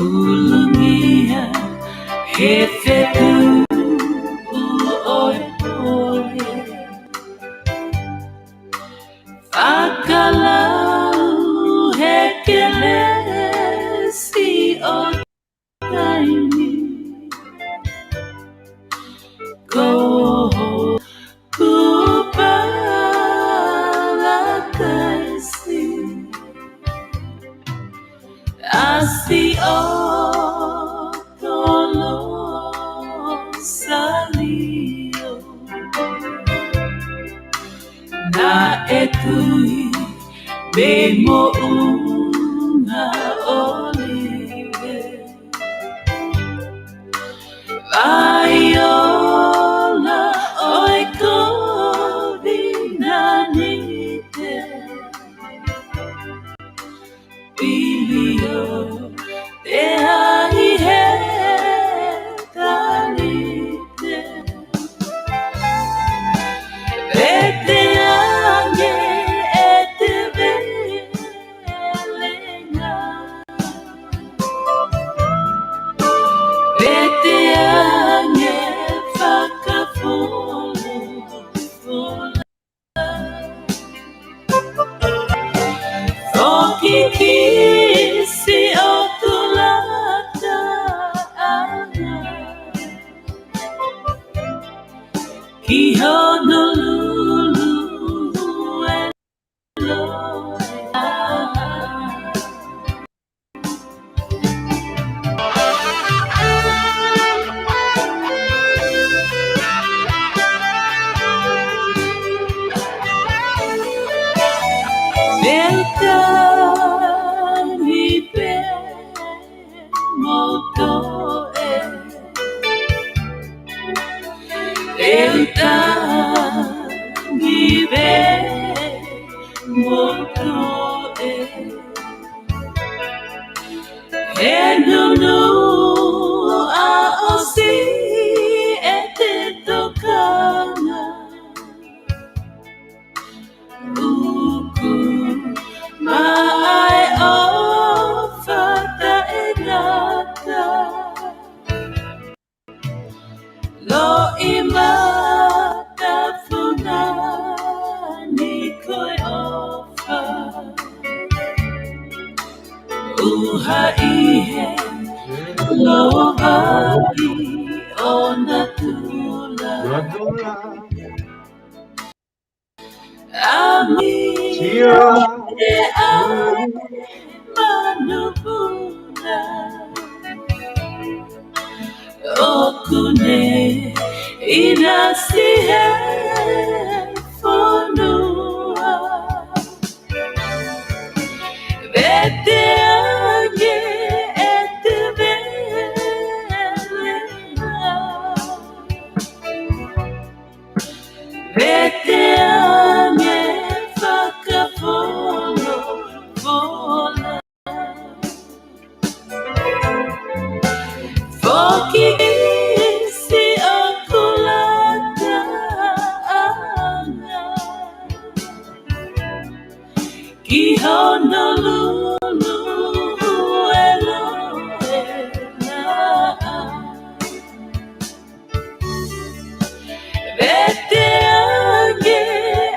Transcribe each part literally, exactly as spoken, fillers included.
Ulungia he fetuʻu ʻo e pole. Fakalau he kelesi ʻo taimi. Ko hoku palataisi. ʻAsi ʻo Tolosalio. Naʻe tui mei moʻunga ʻŌlive. Vaiola ʻo e kovinānite. ʻIlio te ai he talite. Vete ange ʻete velenga. Vete ange fakafolofola. Foki kisi ʻoku lata ʻana ki Honolulu e loea. Pea u tangi pē mo toe. Pea u tangi pē mo toe. He nunu a ʻosi ʻete tokanga. ʻUku maʻa e ʻofa taʻengata. Loʻimata fungani ko e ʻofa. ʻUhaʻi he lovaʻi ʻo natula. Ami sia e ai manupuna. ʻOku ne ʻinasi he fonua. Vete ange ʻete velenga. Vete ange fakafolofola. Foki kisi ʻoku lata ʻana ki Honolulu e loea. Vete ange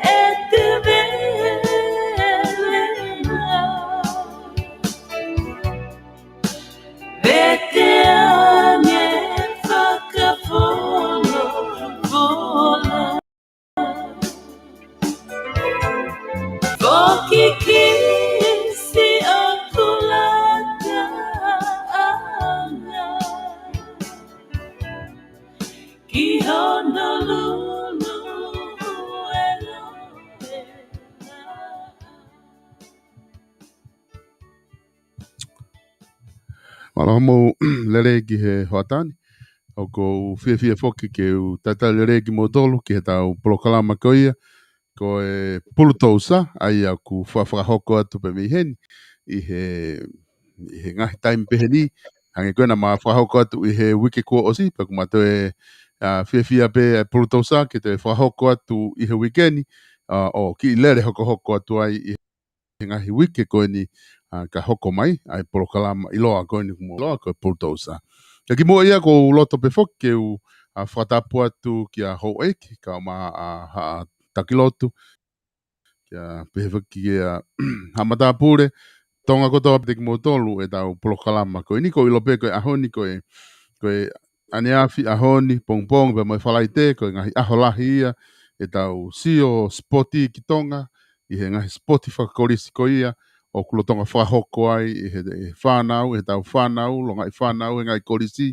ʻete velenga. Vete ange fakafolofola. Foki kisi ʻoku lata ʻana ki Honolulu e loea. Mālō hoʻomou lelei ki he hoʻatā ni. ʻOku ou fiefia foki ke u talitali lelei kimoutolu ki heʻetau polokalama ko ia, ko e Pulutousa, ʻa ia ʻoku fakahoko atu pē mei heni ʻi he, ʻi he ngaahi taimi pehē ni, hangē ko ē naʻá ma fakahoko atu ʻi he uike kuo ʻosi, pea ʻoku ma toe, ā, fiefia pē ʻa e Pulutousa ke toe fakahoko atu ʻi he uike ni, ā, ʻo kiʻi lele hokohoko atu ai ʻi he ngaahi uike ko eni, ʻa, ka hoko mai ʻa e polokalama ʻiloa ko eni, mo ʻiloa ko e Pulutousa. Ka kimuʻa ia, ʻoku ou loto pē foki ke u, ʻa, fakatapu atu kia Houʻeiki, kae ʻumaʻā ʻa Haʻa Takilotu, kia pehē foki kia Haʻa Matāpule, Tonga kotoa pē kimoutolu ʻetau polokalama ko eni. ʻOku ou ʻilo pē ko e ʻaho ni ko e, ko e ʻaneafi, ʻaho ni, pongipongi pea mo e Falaite, ko e ngaahi ʻaho lahi ia ʻetau sio sipoti ki Tonga, ʻi he ngaahi sipoti fakakolisi ko ia ʻoku lolotonga fakahoko ai ʻe he, ʻe he fānau, ʻe heʻetau fānau, longaʻi fānau he ngaahi kolisi,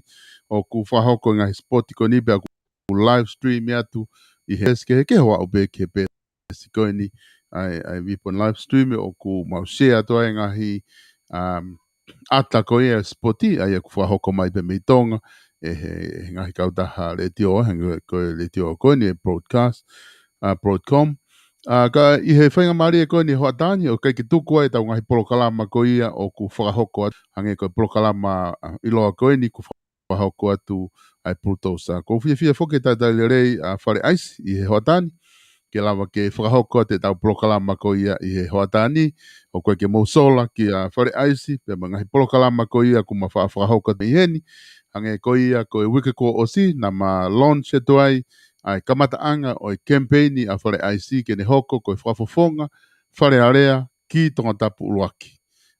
ʻoku fakahoko e ngaahi sipoti ko eni pea ʻoku live stream atu ʻi he, ke he, ke hoa au pē ki he peesi ko eni, ʻa e, ʻa e Vipon live stream, ʻoku mau share atu ai e ngaahi, um, ʻata ko ia sipoti, ʻa ia ʻoku fakahoko mai pē mei Tonga, ʻe he, he ngaahi kautaha letiō, he, ko e letiō ko eni, e broadcast, ʻa, Broadcom. ʻA, ka ʻi he faingamālie ko eni hoʻatā ni, ʻoku ʻikai ke tuku ai ʻetau ngaahi polokalama ko ia ʻoku fakahoko atu, hangē ko e polokalama, ʻa, ʻiloa ko eni, ʻoku fakahoko atu ʻa e Pulutousa. ʻOku ou fiefia foki ke talitali lelei ʻa Fale ʻAisi ʻi he hoʻatā ni, ke lava ke fakahoko atu ʻetau polokalama ko ia ʻi he hoʻatā ni, ʻoku ʻikai ke mou sola kia Fale ʻAisi, pea mo e ngaahi polokalama ko ia ʻoku ma fa-, fakahoko atu mei heni, hangē ko ia ko e uike kuo ʻosi, naʻa ma launch atu ai ʻa e kamataʻanga ʻo e kemipeini ʻa Fale ʻAisi ke ne hoko ko e fakafofonga Fale Alea ki Tongatapu ʻUluaki.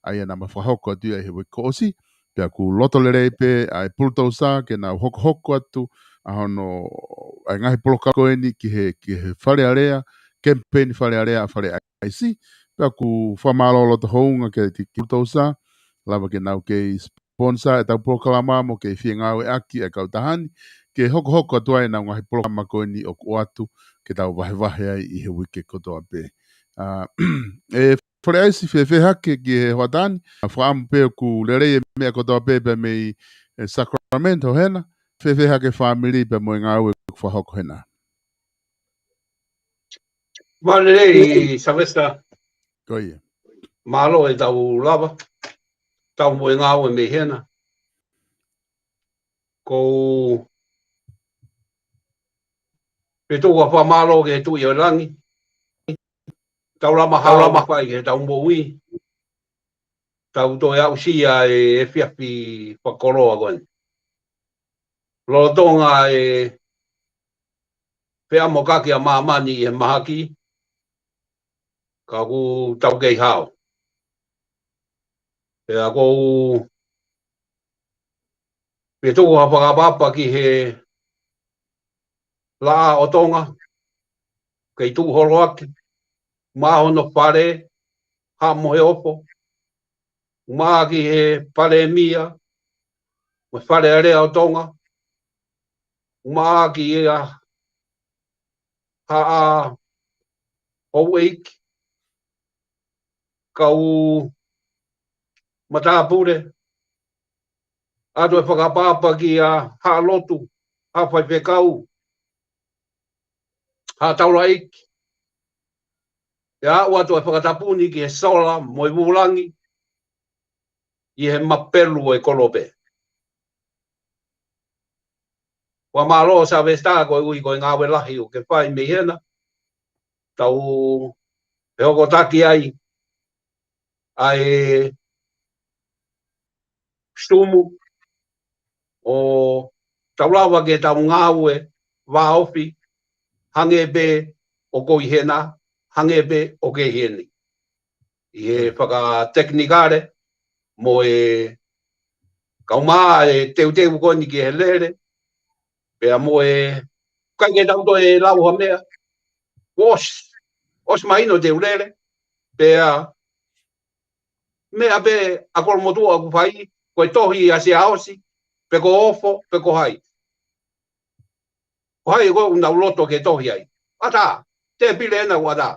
ʻA ia naʻa ma fakahoko atu ia ʻi he uike kuo ʻosi, pea ʻoku loto lelei pē ʻa e Pulutousa ke nau hokohoko atu ʻa hono, ʻa e ngaahi polokalama ko eni ki he, ki he Fale Alea, kemipeini Fale Alea ʻa Fale ʻAisi, pea ʻoku fakamālō loto hounga ki he, ki he Pulutousa, lava ke nau kei sponsor ʻetau polokalama mo kei fie ngāueʻaki ʻa e kautaha ni, ke hokohoko atu ai ʻenau ngaahi polokalama ko eni ʻoku ʻoatu, ke tau vahevahe ai ʻi he uike kotoa pē. ʻA, ʻe Fale ʻAisi, fēfē hake ki he hoʻatā ni, ʻa, fakaʻamu pē ʻoku lelei e meʻa kotoa pē pea mei, ʻe, Sacramento hena, fēfē hake fāmili pea mo e ngāue ʻoku fakahoko hena? Mālō lelei, Sylvester. Ko ia. Mālō ʻetau lava, tau mo e ngāue mei hena. ʻOku ou pē tuku ʻa e fakamālō ki he Tuʻi ʻo e langi. Tau lama, tau lama fai ki heʻetau moʻui. Tau toe aʻusia e efiafi fakakoloa ko eni. Lolotonga e feʻamokaki ʻa māmani ʻi he mahaki, ka ʻoku tau kei hao. Pea ʻoku ou pē tuku ʻa e fakaʻapaʻapa ki he Laʻā ʻo Tonga, kei tuʻu holoaki, mo hono fale, Haʻa Moheofo, mo ki he Palēmia, mo e Fale Alea ʻo Tonga, mo ki he Haʻa Houʻeiki, kau matāpule, ʻoatu e fakaʻapaʻapa kia Haʻa Lotu, Haʻa Faifekau, Haʻa Taulaʻeiki. Pea ʻoatu e fakatapu ni ki he sola mo e vūlangi ʻi he mapelu ʻo e kolope. Fakamālō Sylvester koeʻuhi ko e ngāue lahi ʻoku ke fai mei hena. Tau pē hokotaki ai ʻa e Zoom ʻo tau lava ke tau ngāue vāofi, hangē pē ʻoku ke ʻi hena, hangē pē ʻoku ke ʻi heni. ʻI he fakatekinikale, mo e kaumā e teuteu ko eni ki he lele, pea mo e ʻikai ke tau toe lau ha meʻa, ʻosi, ʻosi mahino te u lele, pea meʻa pē ʻa Kolomotuʻa ʻoku fai, ko e tohi ʻa Siaosi, pe ko Ofo, pe ko hai. Ko hai ko ē ʻoku nau loto ke tohi ai? ʻAtā, tēpile ena ʻoku ʻatā.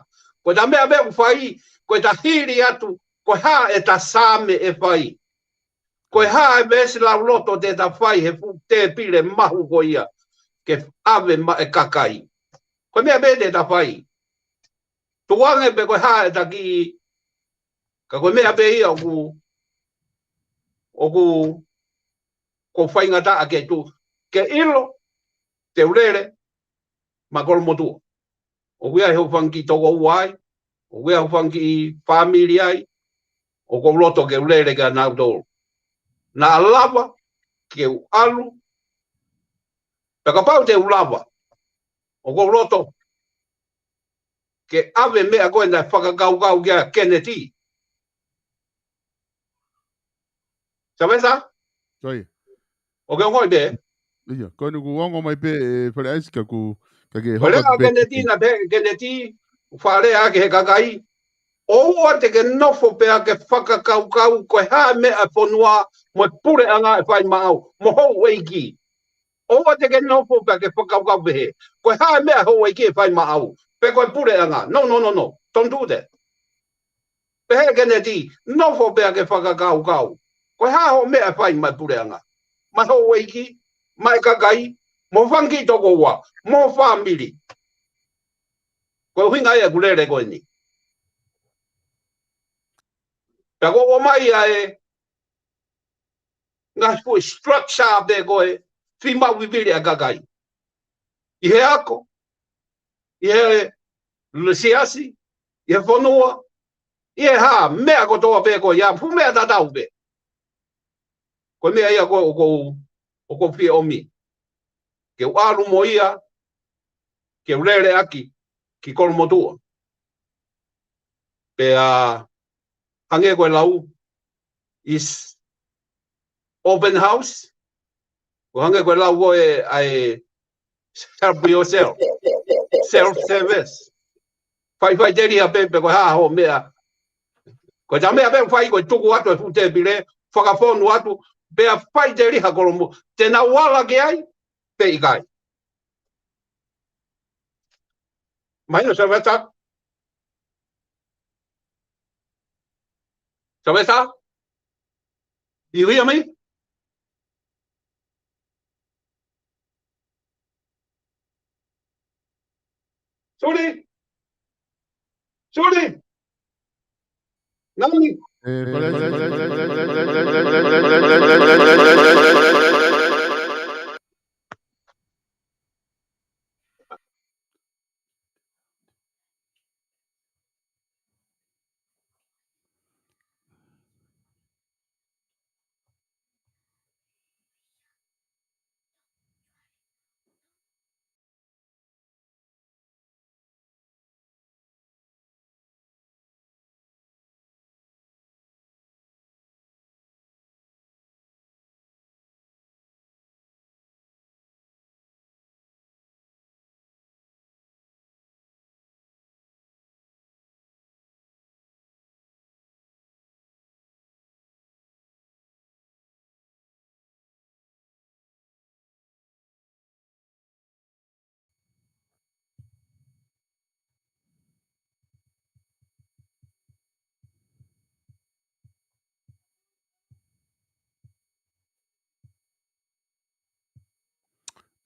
Ko ʻeta meʻa pē ʻoku fai, ko ʻeta hili atu, ko e hā ʻeta Saame ʻe fai. Ko e hā e veesi lauloto te ta fai he fuʻu tēpile mahu ko ia, ke ʻave maʻa e kakai. Ko e meʻa pē te ta fai. Tukuange pē ko e hā ʻeta kiʻi, ka ko e meʻa pē ia ʻoku, ʻoku, ʻoku faingataʻa ke tu, ke ʻilo, te u lele, mo Kolomotuʻa. ʻOku ʻi ai hoʻo fanga kiʻi tokoua ai, ʻoku ʻi ai hoʻo fanga kiʻi fāmili ai, ʻoku ou loto ke u lele kia nautolu. Naʻa lava ke u ʻalu, pea kapau te u lava, ʻoku ou loto ke ʻave meʻa ko ē naʻe fakakaukau kia Keneti. Savesa? Ko ia. ʻOku ke ongoʻi pē? Ia, ko eni kuo ongo mai pē, ē, Fale ʻAisi ka ku, ka ke hoko atu pē. Fale ʻa Keneti na pē, Keneti, fale ʻa ke he kakai. ʻOua te ke nofo pea ke fakakaukau ko e hā e meʻa e fonua mo e puleʻanga ʻe fai maʻau, mo houʻeiki. ʻOua te ke nofo pea ke fakakaukau pehē ko e hā e meʻa houʻeiki ʻe fai maʻau, pe ko e puleʻanga. No, no, no, no. Don't do that. Pehē Keneti, nofo pea ke fakakaukau ko e hā hoʻo meʻa ʻe fai maʻa e puleʻanga, maʻa houʻeiki, maʻa e kakai, mo e fanga kiʻi tokoua, mo e fāmili. Ko e ʻuhinga ia ʻeku lele ko eni. Pea ko ʻomai ʻa e ngaahi foʻi structure pē ko e fiemaʻu vivili ʻa e kakai. ʻI he ako, ʻi he siasi, ʻi he fonua, ʻi he hā, meʻa kotoa pē ko ia, fuʻu meʻa tatau pē. Ko e meʻa ia ko ē ʻoku ou, ʻoku ou fie ʻomi. Ke u ʻalu mo ia, ke u lele ʻaki ki Kolomotuʻa. Pea hangē ko e lau, is open house. ʻO hangē ko e lau ko ē ʻa e help yourself. Self service. Fai, faʻiteliha pē, pe ko e hā hoʻo meʻa. Ko e taha meʻa pē ʻoku fai ko e tuku atu e fuʻu tēpile, fakafonu atu, pea faʻiteliha Kolomotuʻa. Te nau ala ki ai, pe ʻikai. Mahino Savesa? Savesa? You hear me? Suli? Suli? Nani?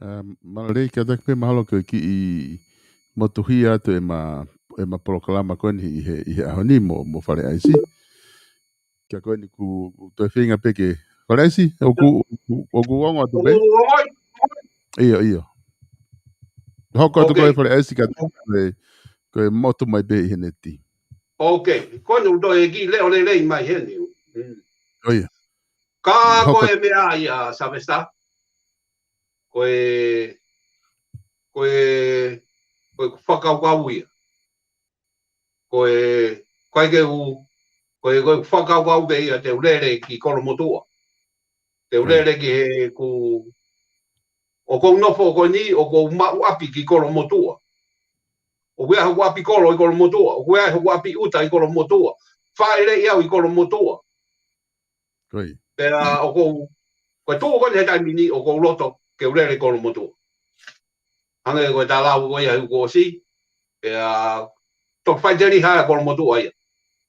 Mālō Lei, kātaki pē mahalo ke kiʻi motuhia atu ʻema, ʻema polokalama ko eni ʻi he, ʻi he ʻaho ni mo, mo Fale ʻAisi. Kia ko eni ku, ku toe feinga pē ke Fale ʻAisi, ʻoku, ʻoku, ʻoku ongo atu pē? ʻIo, ʻio. Hoko atu ko e Fale ʻAisi ka ko e, ko e motu mai pē ʻi he neti. Ok, ko eni u toe kiʻi leʻo lelei mai heni. ʻIo. Ka ko e meʻa ia Savesa. Ko e, ko e, ko e fakakaukau ia. Ko e, ko e ke u, ko e, ko e fakakaukau pē ia te u lele ki Kolomotuʻa. Te u lele ki he ku, ʻoku ou nofo ko eni, ʻoku ou maʻu ʻapi ki Kolomotuʻa. ʻOku ʻi ai hoku ʻapi kolo ʻi Kolomotuʻa. ʻOku ʻi ai hoku ʻapi ʻuta ʻi Kolomotuʻa. Fāʻeleʻi au ʻi Kolomotuʻa. Pea ʻoku ou, ko e tuʻu ko eni he taimi ni ʻoku ou loto ke u lele Kolomotuʻa. Hangē ko e talau ko ia he uike kuo ʻosi, pea toki faʻiteliha Kolomotuʻa ia.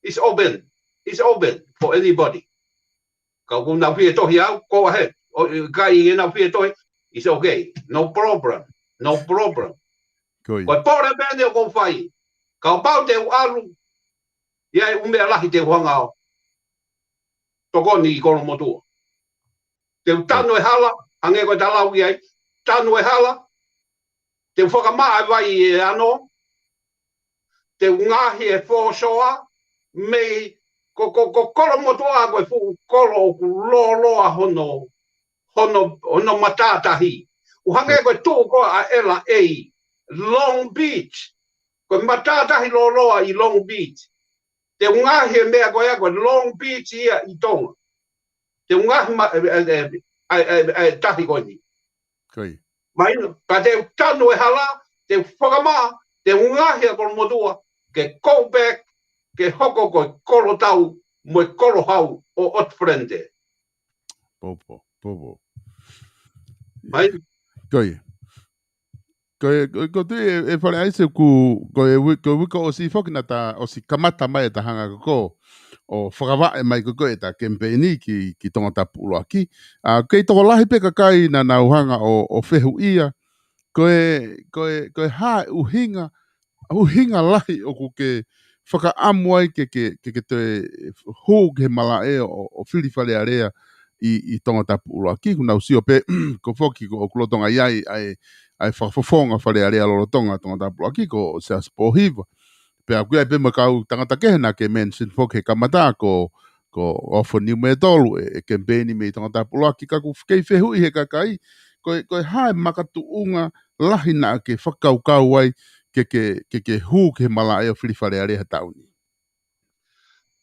It's open. It's open for anybody. Ka ʻoku nau fie tohi au, go ahead. ʻIkai ke nau fie tohi, it's okay. No problem. No problem. Ko e pole pē eni ʻoku ou fai. Kapau te u ʻalu, ʻi ai e ʻū meʻa lahi te u hanga ʻo tokoni ʻi Kolomotuʻa. Te u tanu e hala, hangē ko e talau ki ai, tanu e hala, te u fakamaʻa e vai ʻi he ano, te u ngaohi e fōsoa mei ko, ko, ko Kolomotuʻa ko e fuʻu kolo ʻoku lōloa hono, hono, hono matātahi. ʻO hangē ko e tuʻu ko ē ʻa L A, Long Beach. Ko e matātahi lōloa ʻi Long Beach. Te u ngaohi e meʻa ko ia ko e Long Beach ia ʻi Tonga. Te u ngaohi ma, e, e, e, e, e, e, e tahi ko eni. Ko ia. Mahino, ka te u tanu e hala, te u fakamā, te u ngaohi ʻa Kolomotuʻa, ke go back, ke hoko ko e kolo tau, mo e kolo hau ʻo Old Friend. Popo, popo. Mahino. Ko ia. Ko e, ko e, ko e tui e, e Fale ʻAisi ʻoku, ko e ui-, ko e uike ʻosi foki naʻa ta ʻosi kamata mai e ta hanga ko ē ʻo fakavaʻe mai ko ē ko e ta kemipeini ki, ki Tongatapu ʻUluaki. ʻA, kei tokolahi pē kakai naʻa nau hanga ʻo, ʻo fehuʻia. Ko e, ko e, ko e hā e ʻuhinga, ʻuhinga lahi ʻoku ke fakaʻamu ai ke, ke, ke, ke toe hū ki he malaʻe ʻo, ʻo fili Fale Alea ʻi, ʻi Tongatapu ʻUluaki, ʻoku nau sio pē, ko e foki ko ʻoku lolotonga ʻi ai, ʻa e, ʻa e fakafofonga Fale Alea lolotonga Tongatapu ʻUluaki, ko Siaosi Pōhiva. Pea ʻoku ʻi ai pē mo e kau tangata kehe naʻa ke mention foki he kamata ko, ko ʻOfa Niumaitolu e, e kemipeini mei Tongatapu ʻUluaki, ka ʻoku kei fehuʻi he kakai, ko e, ko e hā e makatuʻunga lahi naʻa ke fakakaukau ai ke, ke, ke, ke hū ki he malaʻe ʻo fili Fale Alea he taʻu ni.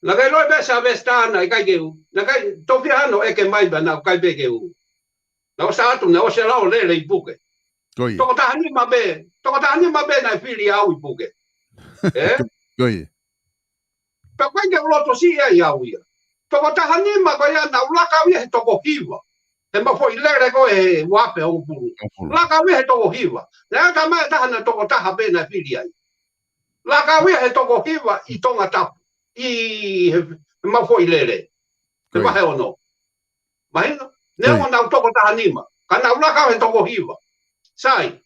Naʻe ʻikai loi pē Sylvester naʻe ʻikai ke hū. Naʻe ʻikai tofiʻa hano ʻeke mai pea naʻe ʻikai pē ke hū. Naʻe ʻosi atu, naʻe ʻosi lau lele ʻi puke. Ko ia. Toko taha nima pē, toko taha nima pē naʻe fili au ʻi puke. Ē? Ko ia. Pea ʻikai ke u loto siʻi ai au ia. Toko taha nima ko ia naʻa ku laka au ia he toko hiva. He mau foʻi lele ko ē he ua afe hongofulu. Hongofulu. Laka au ia he toko hiva. Naʻe ʻi ai e tama ʻe taha naʻe toko taha pē naʻe fili ai. Laka au ia he toko hiva ʻi Tongatapu. ʻI he, he mau foʻi lele. He Ko ia. vahe ono. Mahino? Neongo Ko ia. naʻa ku toko taha nima. Ka naʻa ku laka au he toko hiva. Sai.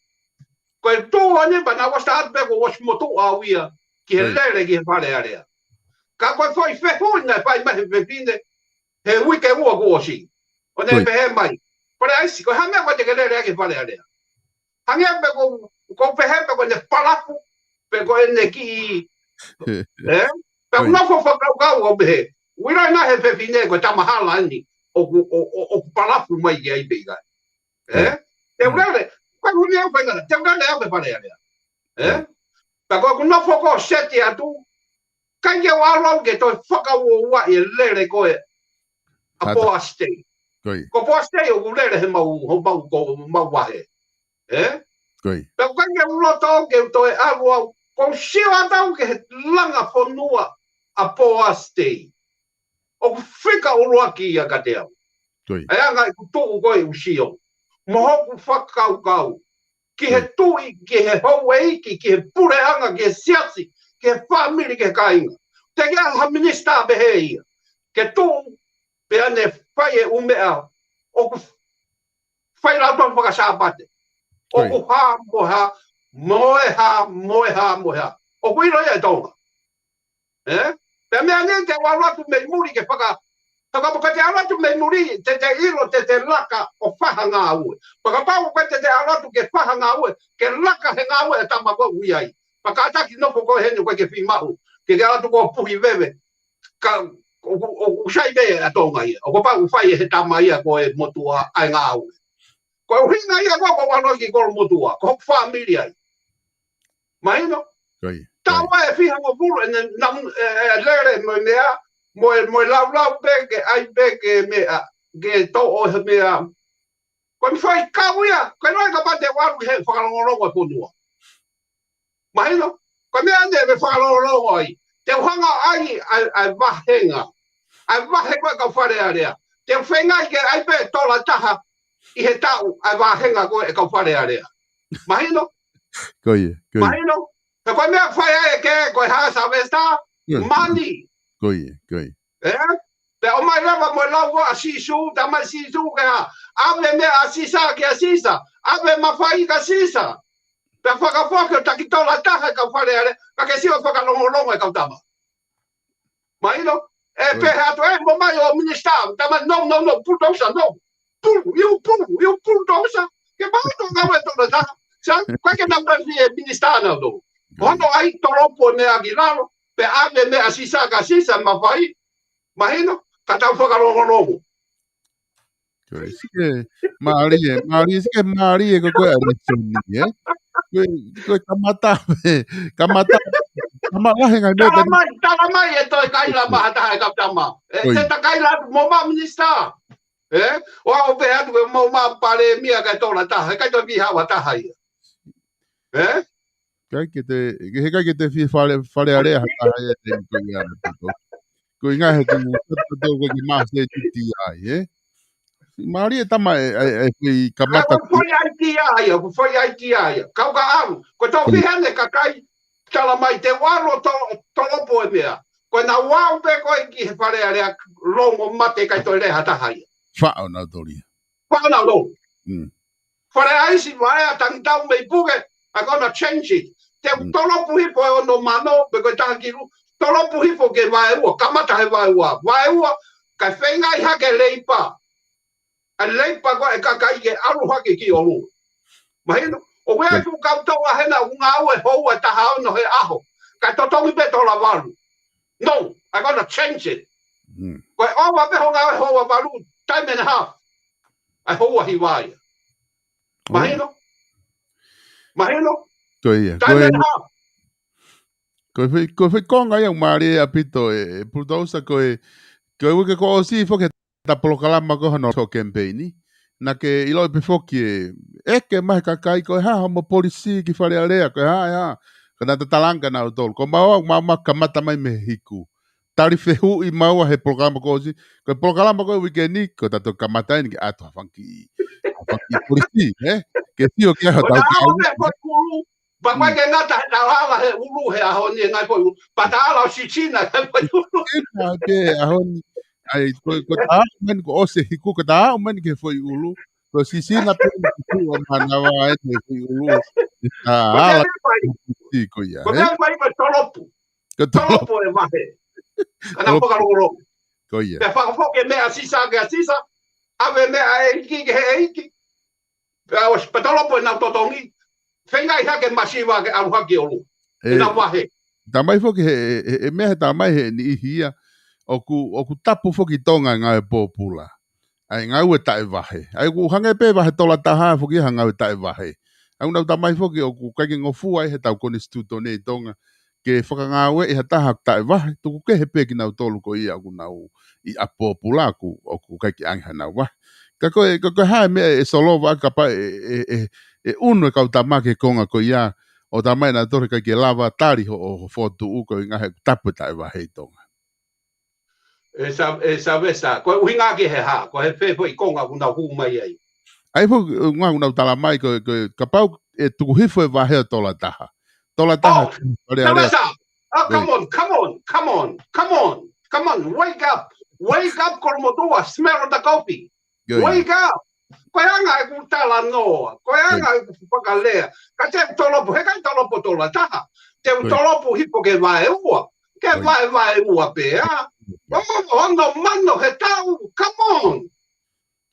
Ko e tuʻu ʻo nima naʻa ku ʻosi start pē kuo u ʻosi motuʻa au ia ki he Ko ia. lele ki he Fale Alea. Ka ko e foʻi fehuʻi naʻe fai mai he fefine, he uike ua kuo ʻosi. ʻO ne Ko ia. pehē mai. Fale ʻAisi, ko e hā e meʻa ko ē te ke lele ai ki he Fale Alea. Hangē pē ko, ko u pehē pē ko ʻene palafu, pe ko ʻene kiʻi, ē? Pea Ko ia. nofo fakakaukau au pehē. Uila na he fefine ko e tama hala eni, ʻoku, ʻo, ʻo, ʻoku palafu mai ki ai pē ʻikai. Ē? Ko ia. Te u Mm. lele, ko e huni au pē ngana, te u lele au ki he Fale Alea. Ē? Ko ia. Pea ko ʻeku nofo ko ē ʻo seti atu, ʻikai ke u ʻalu au ke toe fakauouaʻi e lele ko ē ʻa Tata. Poasi Tei. Ko ia. Ko Poasi Tei ʻoku lele he mau, ho mau, ko mau vahe. Ē? Ko ia. Pea ʻikai ke u loto ke u toe ʻalu au, ko u sio atu au ki he langa fonua ʻa Poasi Tei. ʻOku fika ʻuluaki ia kiate au. Ko ia. ʻA e anga ʻeku tuʻu ko ē ʻo sio. Mo hoku fakakaukau. Ki he Ko ia. tuʻi, ki he houʻeiki, ki he puleʻanga, ki he siasi, ki he fāmili, ki he kāinga. Teʻeki ai ha minisitā pehē ia. Ke tuʻu, pea ne fai e ʻū meʻa, ʻoku fai lau tau fakasāpate. Ko ia. ʻOku hā, mo e hā, mo e hā, mo e hā, mo e hā. ʻOku ʻilo ia ʻe Tonga. Ē? Pea meʻa ni te u ʻalu atu mei muli ke faka-, faka-, ka te ʻalu atu mei muli, te te ʻilo, te te laka ʻo fai ha ngāue. Pea kapau ko e te te ʻalu atu ke fai ha ngāue, ke laka he ngāue ʻa e tama ko ē ʻoku ʻi ai. Pea kātaki nofo ko ē heni ko e ke fiemaʻu, ke ke ʻalu atu ko e puhi veve. Ka, ʻo, ʻo, ʻoku sai pē ʻa Tonga ia. ʻOku pau ʻoku fai ʻe he tama ia ko e motuʻa ʻa e ngāue. Ko e ʻuhinga ia ko ē ʻoku ou ʻalu ki Kolomotuʻa, ko hoku fāmili ai. Mahino? Ko ia, Taʻu ko ia. ʻe fihangofulu ʻene nam-, ē, ē, lele mo e meʻa, mo e, mo e laulau pē, ke ʻai pē, ke meʻa, ke toʻo he meʻa. Ko e fai kau ia, ko e ʻikai kapau te u ʻalu he fakalongolongo e fonua. Mahino? Ko e meʻa ʻeni ʻe fakalongolongo ai. Te u hanga ʻai, ʻai, ʻai vāhenga. ʻAi vahe ko ē kau Fale Alea. Te u feinga ke ʻai pē tola taha ʻi he taʻu ʻa e vāhenga ko ē kau Fale Alea. Mahino? Ko ia, ko ia. Mahino? He ko e meʻa fai ai ke, ko e hā Sylvester? Ko ia. Mani. Ko ia, ko ia. Ē? Pea ʻomai lava mo e lau ʻa Sīsū, tamai Sīsū ke hā. ʻAve meʻa ʻa Sisa kia Sisa. ʻAve mafai kia Sisa. Pea fakafoki ʻo taki tola taha e kau Fale Alea. Ka ke sio fakalongolongo e kau tama. Mahino? ʻE Ko ia. pehē atu, ʻe, mo mai ʻo minisitā, tama, no, no, no, bulldozer, no. Pull, you pull, you bulldozer. Ke pau to ngāue tola taha. Sa, ko e ke nau pasi e minisitā na to. Ko ia. Hono ʻai tolopo e meʻa ki lalo, pea ʻave meʻa ʻa Sisa kia Sisa mafai. Mahino, ka tau fakalongolongo. Ko e sike mālie, mālie, sike mālie ko koe a lēsoni, ē? Ko e, ko e kamata, kamata, kamata he ngai mea. Tala mai, tala mai e toe kaila maha taha e kau tama. E, te ta kaila atu mo ma minisitā. Ē? O au pē atu ke mo ma palēmia kai tola taha, kai toe vihawa taha ia. Ē? Kai ke te, ke he kai ke te fi fale, fale alea ha taha ia te ni ko ia na tiko. Ko inga he tu, tatu tau ko ke ma se titi ai, ē? Mālie tama e, e, e fui kamata. Ko fai ai ki ai, ko fai ai ki ai. Kau ka au, ko tau fi hane ka kai, tala mai te walo to, tolopo e mea. Ko na wau pē ko e ki he fale alea longo mate kai toe leha taha ia. Fao na tolia. Fao na lo. Mm. Fale aisi vaea tangitau mei puke, I gonna change it. Te u tolopu hifo e ono mano, pe ko e taha kilu, tolopu hifo ke vaeua, kamata he vaeua, vaeua, ka feinga i hake leipa. A leipa ko e kakai ke alu hake ki olu. Mahino, o wea fu kau tau a hena u ngau e hou e taha ono he aho, ka totongi pe tola valu. No, I gonna change it. Ko e ova pe ho ngau e hou a valu, time and a half. A hou a hivaia. Mahino? Mahino? Ko ia. Ko e, ko e fai, ko e fai konga ia u mālie a pito e, e pulutausa ko e, ko e wike ko osi foke ta polokalama ko hano ko kempeini. Na ke ilo e pe foki e, e ke mahe kakai ko e haha mo polisi ki fale alea ko e haha e haha. Ka na tatalanga na o tolu. Ko maua, maua kamata mai me hiku. Tali fehuʻi maua he polokalama ko osi. Ko e polokalama ko e wikeni, ko tatou kamata eni ke atu ha fanga kiʻi, ha fanga kiʻi polisi, ē? Ke sio ke ha tau kau. Papai ke ngata he tau ala he ulu he aho ni e ngai poi ulu. Pata ala o sisina he poi ulu. Sisina ke aho ni. Ai, ko, ko tā meni ko ose hiku, ko tā meni ke foi ulu. Ko sisina pe ni ku o manava e ne foi ulu. Ka ala ko ia. Ko mea mai ko tolopu. Ko tolopu e mahe. Ana poka lolo. Ko ia. Pe fakafoke mea sisa ke sisa. Ave mea e iki ke he iki. Pe a os pe tolopu e nau totongi. Fengai hake masiva ke alu hake olu. E nau mahe. Tamai foki he, e, e mea he tamai he ni ihi ia. Oku, oku tapu foki tonga ngā e pōpula. ʻA e ngāue taʻevahe. ʻA ia ʻoku hangē pē vahe tola taha foki ha ngāue taʻevahe. ʻA ia ʻoku nau tamai foki ʻoku ʻikai ke ngofua ai he tau konisitūtone ʻi Tonga ke fakangāueʻi ha taha taʻevahe, tuku kehe pē kinautolu ko ia ʻoku nau ʻi ʻapōpula ʻoku, ʻoku ʻikai ke ʻange hanau vahe. Ka ko e, ka ko e hā e meʻa ʻe solova ʻaki kapau ʻe, ʻe, ʻe, ʻe ʻunu e kau tama ki he konga ko ia, ʻo tamai nautolu ʻikai ke lava tali ho, ho, ho fokotuʻu koeʻuhi he tapu e taʻevahe ʻi Tonga. ʻE Sa-, ʻe Savesa, ko e ʻuhinga ki he hā, ko e hā e foʻi konga ʻoku nau hū mai ai. ʻA ia foki, ʻuhinga ʻoku nau tala mai ko, ko, kapau ʻe tuku hifo e vahe ʻo tola taha. Tola taha. Oh, Savesa! Oh, come on, come on, come on, come on, come on, wake up, wake up, Kolomotuʻa, smell the coffee. Wake up! Ko e anga ʻeku talanoa, ko e anga ʻeku fakalea. Ka te u tolopu, he ʻikai tolopu tola taha. Te u tolopu hifo ke vaeua. Ke vaevaeua pē, ā. Ono mano he taʻu, come on.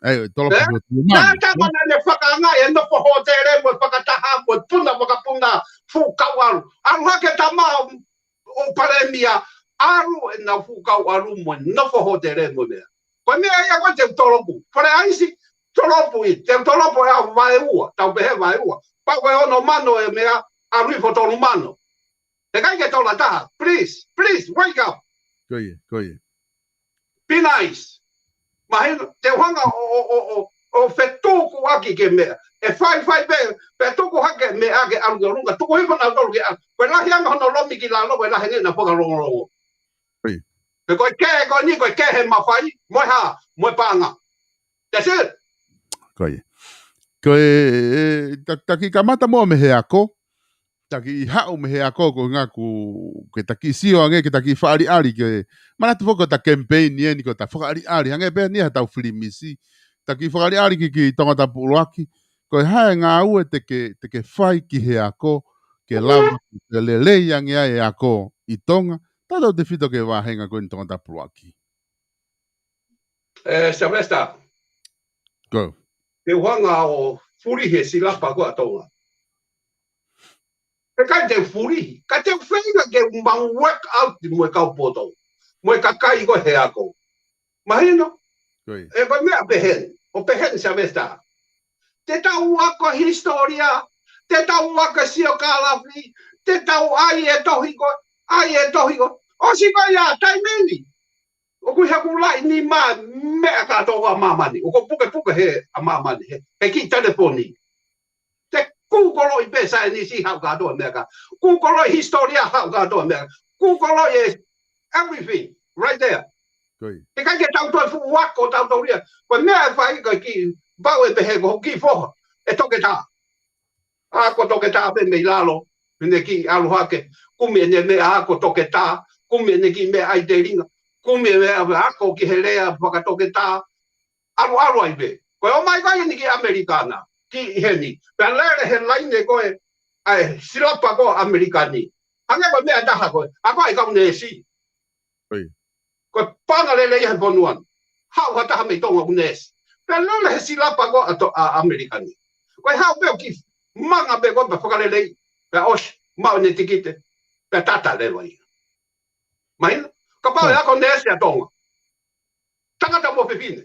ʻAi, tolopu hifo tolu mano. Nā tama naʻa ne fakaangaʻi e nofo hōtele mo e fakataha mo e puna fakapuna fuʻu kau ʻalu. ʻAlu hake tama ʻo palēmia, ʻalu e nau fuʻu kau ʻalu mo e nofo hōtele mo e meʻa. Ko e meʻa ia ko e te u tolopu. Fale ʻaisi, tolopu ʻi, te u tolopu e au vaeua, tau pehē vaeua. Pau ko e ono mano e meʻa, ʻalu hifo tolu mano. He ʻikai ke tola taha, please, please, wake up. Ko ia, ko ia. Be nice. Mahino, te u hanga ʻo, ʻo, ʻo, ʻo, ʻo fetuku ʻaki ke meʻa. ʻE faifai pē, fetuku hake meʻa ke ʻalu ki ʻolunga. Tuku hifo nautolu ke ʻalu. Ko e lahi ange hono lomi ki lalo, ko e lahi ange ʻena fakalongolongo. Pe ko e kehe ko eni, ko e kehe mafai, mo e hā, mo e paʻanga. That's it. Ko ia. Ko e, e, ta, ta kiʻi kamata muʻa mei he ako. Ta kiʻi haʻu mei he ako koeʻuhi ʻoku ke ta kiʻi sio ange, ke ta kiʻi fakaʻaliʻali ke. Manatu foki ko ta kemipeini eni ko ta fakaʻaliʻali. Hangē pē eni ha tau filimisi. Ta kiʻi fakaʻaliʻali ki, ki Tongatapu ʻuluaki. Ko e hā e ngāue te ke, te ke fai ki he ako, ke lava, ke lelei ange ai e ako ʻi Tonga. Tautautefito ki he vāhenga ko eni Tongatapu ʻuluaki. ʻE, Sylvester. Ko. Te u hanga ʻo fulihi e silapa ko ē ʻa Tonga. ʻE ʻikai te u fulihi, ka te u feinga ke u mau work out mo e kau poto. mo e kakai ko ē he ako. Mahino? Ko ia. ʻE ko e meʻa pehē ni, ʻo pehē ni Sylvester. Te tau ako hisitōlia, te tau ako siokālafi, te tau ʻai e tohi ko, ʻai e tohi ko. ʻOsi ko ia, taimi ni. ʻOku ʻi haku laʻi nima meʻa kātoa ʻa māmani. ʻOku pukepuke he ʻa māmani. He, he kiʻi telefoni. Te kūkoloʻi pē saienisi haʻu kātoa meʻa ka. Kūkoloʻi hisitōlia haʻu kātoa meʻa. Kūkoloʻi e everything. Right there. Ko ia. He ʻikai ke tau toe fuʻu ako, tau tau lia. Ko e meʻa ʻe fai ka ki, pau ʻe pehē ko hoku kiʻi foha. ʻE toketā. Ako toketā pē mei lalo. Mene ki ʻalu hake. Kumi ʻene meʻa ako toketā. Kumi ʻene kiʻi meʻa ʻai telinga. Kumi e meʻa ako ki he lea fakatoketā. ʻAlu ʻalu ai pē. Ko e ʻomai ko eni ki ʻAmelika na. Ki heni. Pea lele he laine ko ē. ʻAi, silapa ko ʻAmelika ni. Hangē ko e meʻa ʻe taha ko ē. Ako ʻa e kau neesi. Ko ia. Ko e paʻanga lelei ia he fonua ni. Haʻu ha taha mei Tonga ʻoku neesi. Pea lele he silapa ko ē ʻa to-, ʻa ʻAmelika ni. Ko e haʻu pē ʻo kiʻi manga pē ko ē pea fakalelei. Pea ʻosi, maʻu ʻene tikite. Pea tata leva ia. Mahino? Kapau ʻe ako neesi ʻa Tonga. Tangata mo fefine.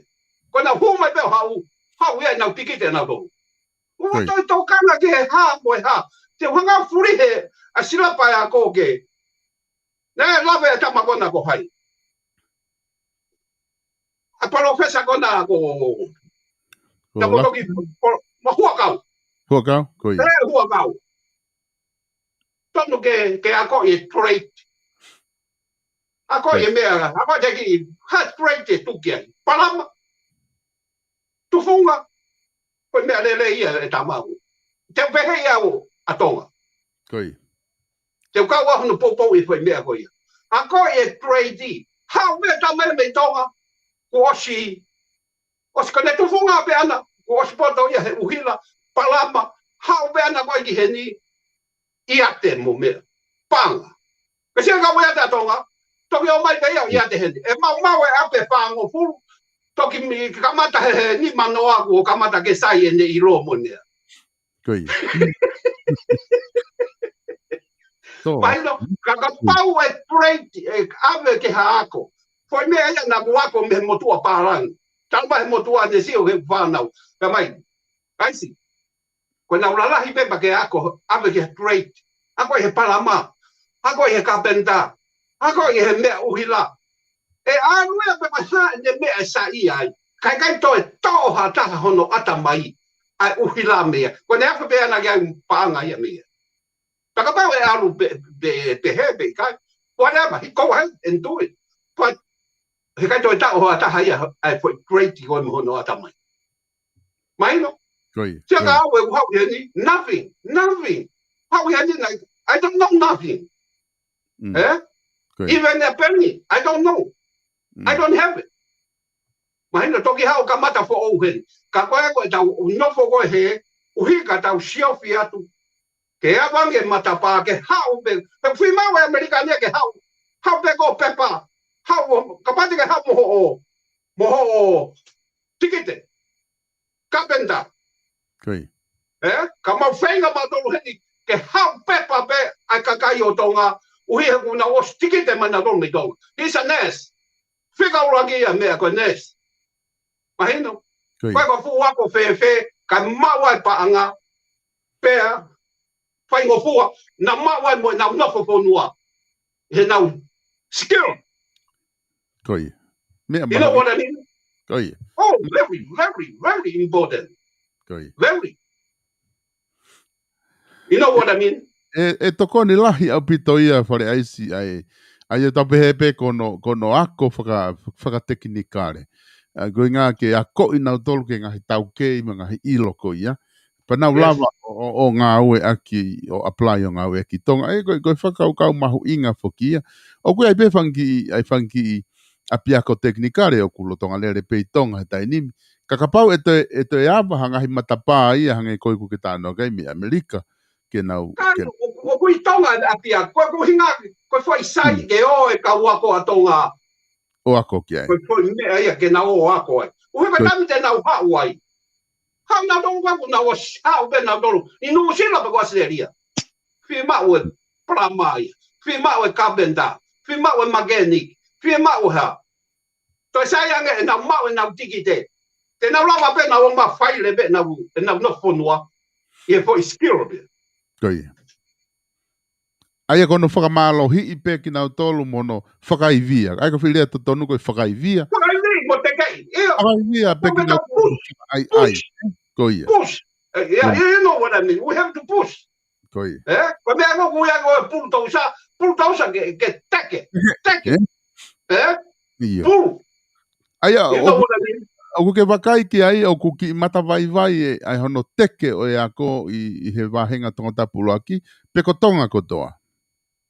Ko ʻenau hū mai pē ʻo haʻu. Haʻu ia ʻenau tikite ʻenau Tonga. Ua Ko ia. Toe tokanga ki he hā mo e hā. Te u hanga fuli he ʻa silapa e ako ke. Naʻe lave e tama ko ena ko hai. ʻA e palōfesa ko ena ko. Ko Tama la- toki, ko, ma Huʻakau. Huʻakau, ko ia. ʻE Huʻakau. Tonu ke, ke ako e trade. Ako e Right. meʻa, ako e teki, ha trade e tuki ai. Palama. Tufunga. Ko e meʻa lelei ia ʻe tama u. Te u pehē ia ʻo ʻa Tonga. Ko ia. Te u kau au hono poupou ʻi he foʻi meʻa ko ia. Ako e trade. Haʻu meʻa tama mei Tonga. Kuo ʻosi. ʻOsi ko ʻene tufunga pē ʻana. Kuo ʻosi poto ia he ʻuhila. Palama. Haʻu pē ʻana ko ē ki heni. ʻIate mo meʻa. Paʻanga. Ka sia ka ʻiate ʻa Tonga. Toki ʻomai pē ia ʻiate heni. ʻE maumau e ʻapi ʻe fāngofulu. Toki mi kamata he, he nima noa kuo kamata ke sai ʻene ʻilo mo e meʻa. Ko ia. Tō. Mahino, ka kapau e trade, ʻe ʻave ke ha ako. Foʻi meʻa ia naʻa ku ako mei he motuʻa pālangi. Tau mai he motuʻa ne sio he fānau. Ka mai. ʻAisi. Ko ʻenau lalahi pē pea ke ako, ʻave ke trade. Ako ʻi he palama. Ako ʻi he kapenta. Ako ʻi he meʻa ʻuhila. ʻE ʻalu ia pē pea hā ʻene meʻa ʻe saiʻia ai. Kae ʻikai toe toʻo ha taha hono ʻatamai. ʻA e ʻuhila meʻa. Ko ʻene afe pē ʻana ki ai paʻanga ia meʻa. Pea kapau ʻe ʻalu pē, pē, pehē pē ʻikai. Whatever, he go ahead and do it. But, he ʻikai toe toʻo ha taha ia, ʻa e foʻi trade ko ē mo hono ʻatamai. Mahino? Ko ia, Sia ko ia. Ka au ʻe u haʻu heni, nothing, nothing. Haʻu heni, I, I don't know nothing. Mm. Eh? Ko ia. Even a penny, I don't know. Mm. I don't have it. Mahino toki haʻu kamata foʻou heni. Ka ko e ko e tau nofo ko ē he, ʻuhi ka tau siofi atu. Ke ʻavangi e matapā, ke haʻu pē, he fima ʻa ʻAmelika ni ke haʻu. Haʻu pē ko e pepa. Haʻu, kapau te ke haʻu mo hoʻo, mo hoʻo tikite. Kapenta. Ko ia. Eh? Ka mau feinga mautolu heni, ke haʻu pepa pē, ʻa e kakai ʻo Tonga, ʻuhi he kuo nau ʻosi tikite mai nautolu mei Tonga. He's a nurse. Fika ʻuluaki ia meʻa ko e nurse. Mahino? Ko ia. Ko e ko fuʻu ako fēfē, kae maʻu ai paʻanga, pea, faingofua, naʻa maʻu ai mo ʻenau nofo fonua. He nau skill. Ko ia. Meʻa You know mahuʻi. What I mean? Ko ia. Oh, very, very, very important. Ko ia. Very. You know what I mean? ʻE, ʻe tokoni lahi ʻaupito ia Fale ʻAisi ʻa e, ʻa ia tau pehē pē ko hono, ko hono ako faka-, fakatekinikale. ʻA, ko e ʻuhinga ke akoʻi nautolu ki he ngaahi taukei mo e ngaahi ʻilo ko ia. Pea nau Yes. lava ʻo, ʻo, ʻo ngāueʻaki, ʻo apply ʻo ngāueʻaki Tonga. ʻE, ko e, ko e fakakaukau mahuʻinga foki ia. ʻOku ʻi ai pē fanga kiʻi, ʻa e fanga kiʻi ʻapiako tekinikale ʻoku lolotonga lele pē ʻi Tonga he taimi ni. Ka kapau ʻe toe, ʻe toe ava ha ngaahi matapā ia hangē ko ē ʻoku ke talanoa ki ai mei ʻAmelika. Ke nau, Ka ke ʻo, ʻoku ʻi Tonga e ʻapiako, ko e ʻuhinga, ko e foʻi sai Mm. ke ō e kau ako ʻa Tonga. ʻO ako ki ai. Ko e foʻi meʻa ia ke nau ō ako ai. ʻUhi ko e Ko taimi te nau haʻu ai. Haʻu nautolu ko ē, ko nau ʻosi haʻu pē nautolu. ʻI Nuʻusila pe ko ʻAositelēlia. Fiemaʻu e palama ia. Fiemaʻu e kapenta. Fiemaʻu e makeni. Fiemaʻu ha. Toe sai ange ʻenau maʻu ʻenau tikite. Te nau lava pē ʻenau ō mai ʻo fai leva ʻenau, ʻenau nofo fonua. ʻI he foʻi skill pē. Ko ia. ʻA ia ko hono fakamālohiʻi pē kinautolu mo hono fakaivia. ʻA ia ko e fili ʻa e totonu ko e fakaivia. Fakaivia, mo tekeʻi. ʻIo. Fakaivia pē kinautolu push. Ai, ai. Push. Ko ia. Push. Eh, yeah, you know what I mean. We have to push. Ko ia. Eh? Ko e meʻa ko ē ʻoku ui ko e pulutousa, pulutousa ke, ke teke. Teke. Eh? ʻIo. Pulu. ʻA ia, ʻoku ke vakai ki ai, ʻoku kiʻi matavaivai ʻa e hono teke ʻo e ako ʻi, ʻi he vāhenga Tongatapu ʻUluaki, pe ko Tonga kotoa.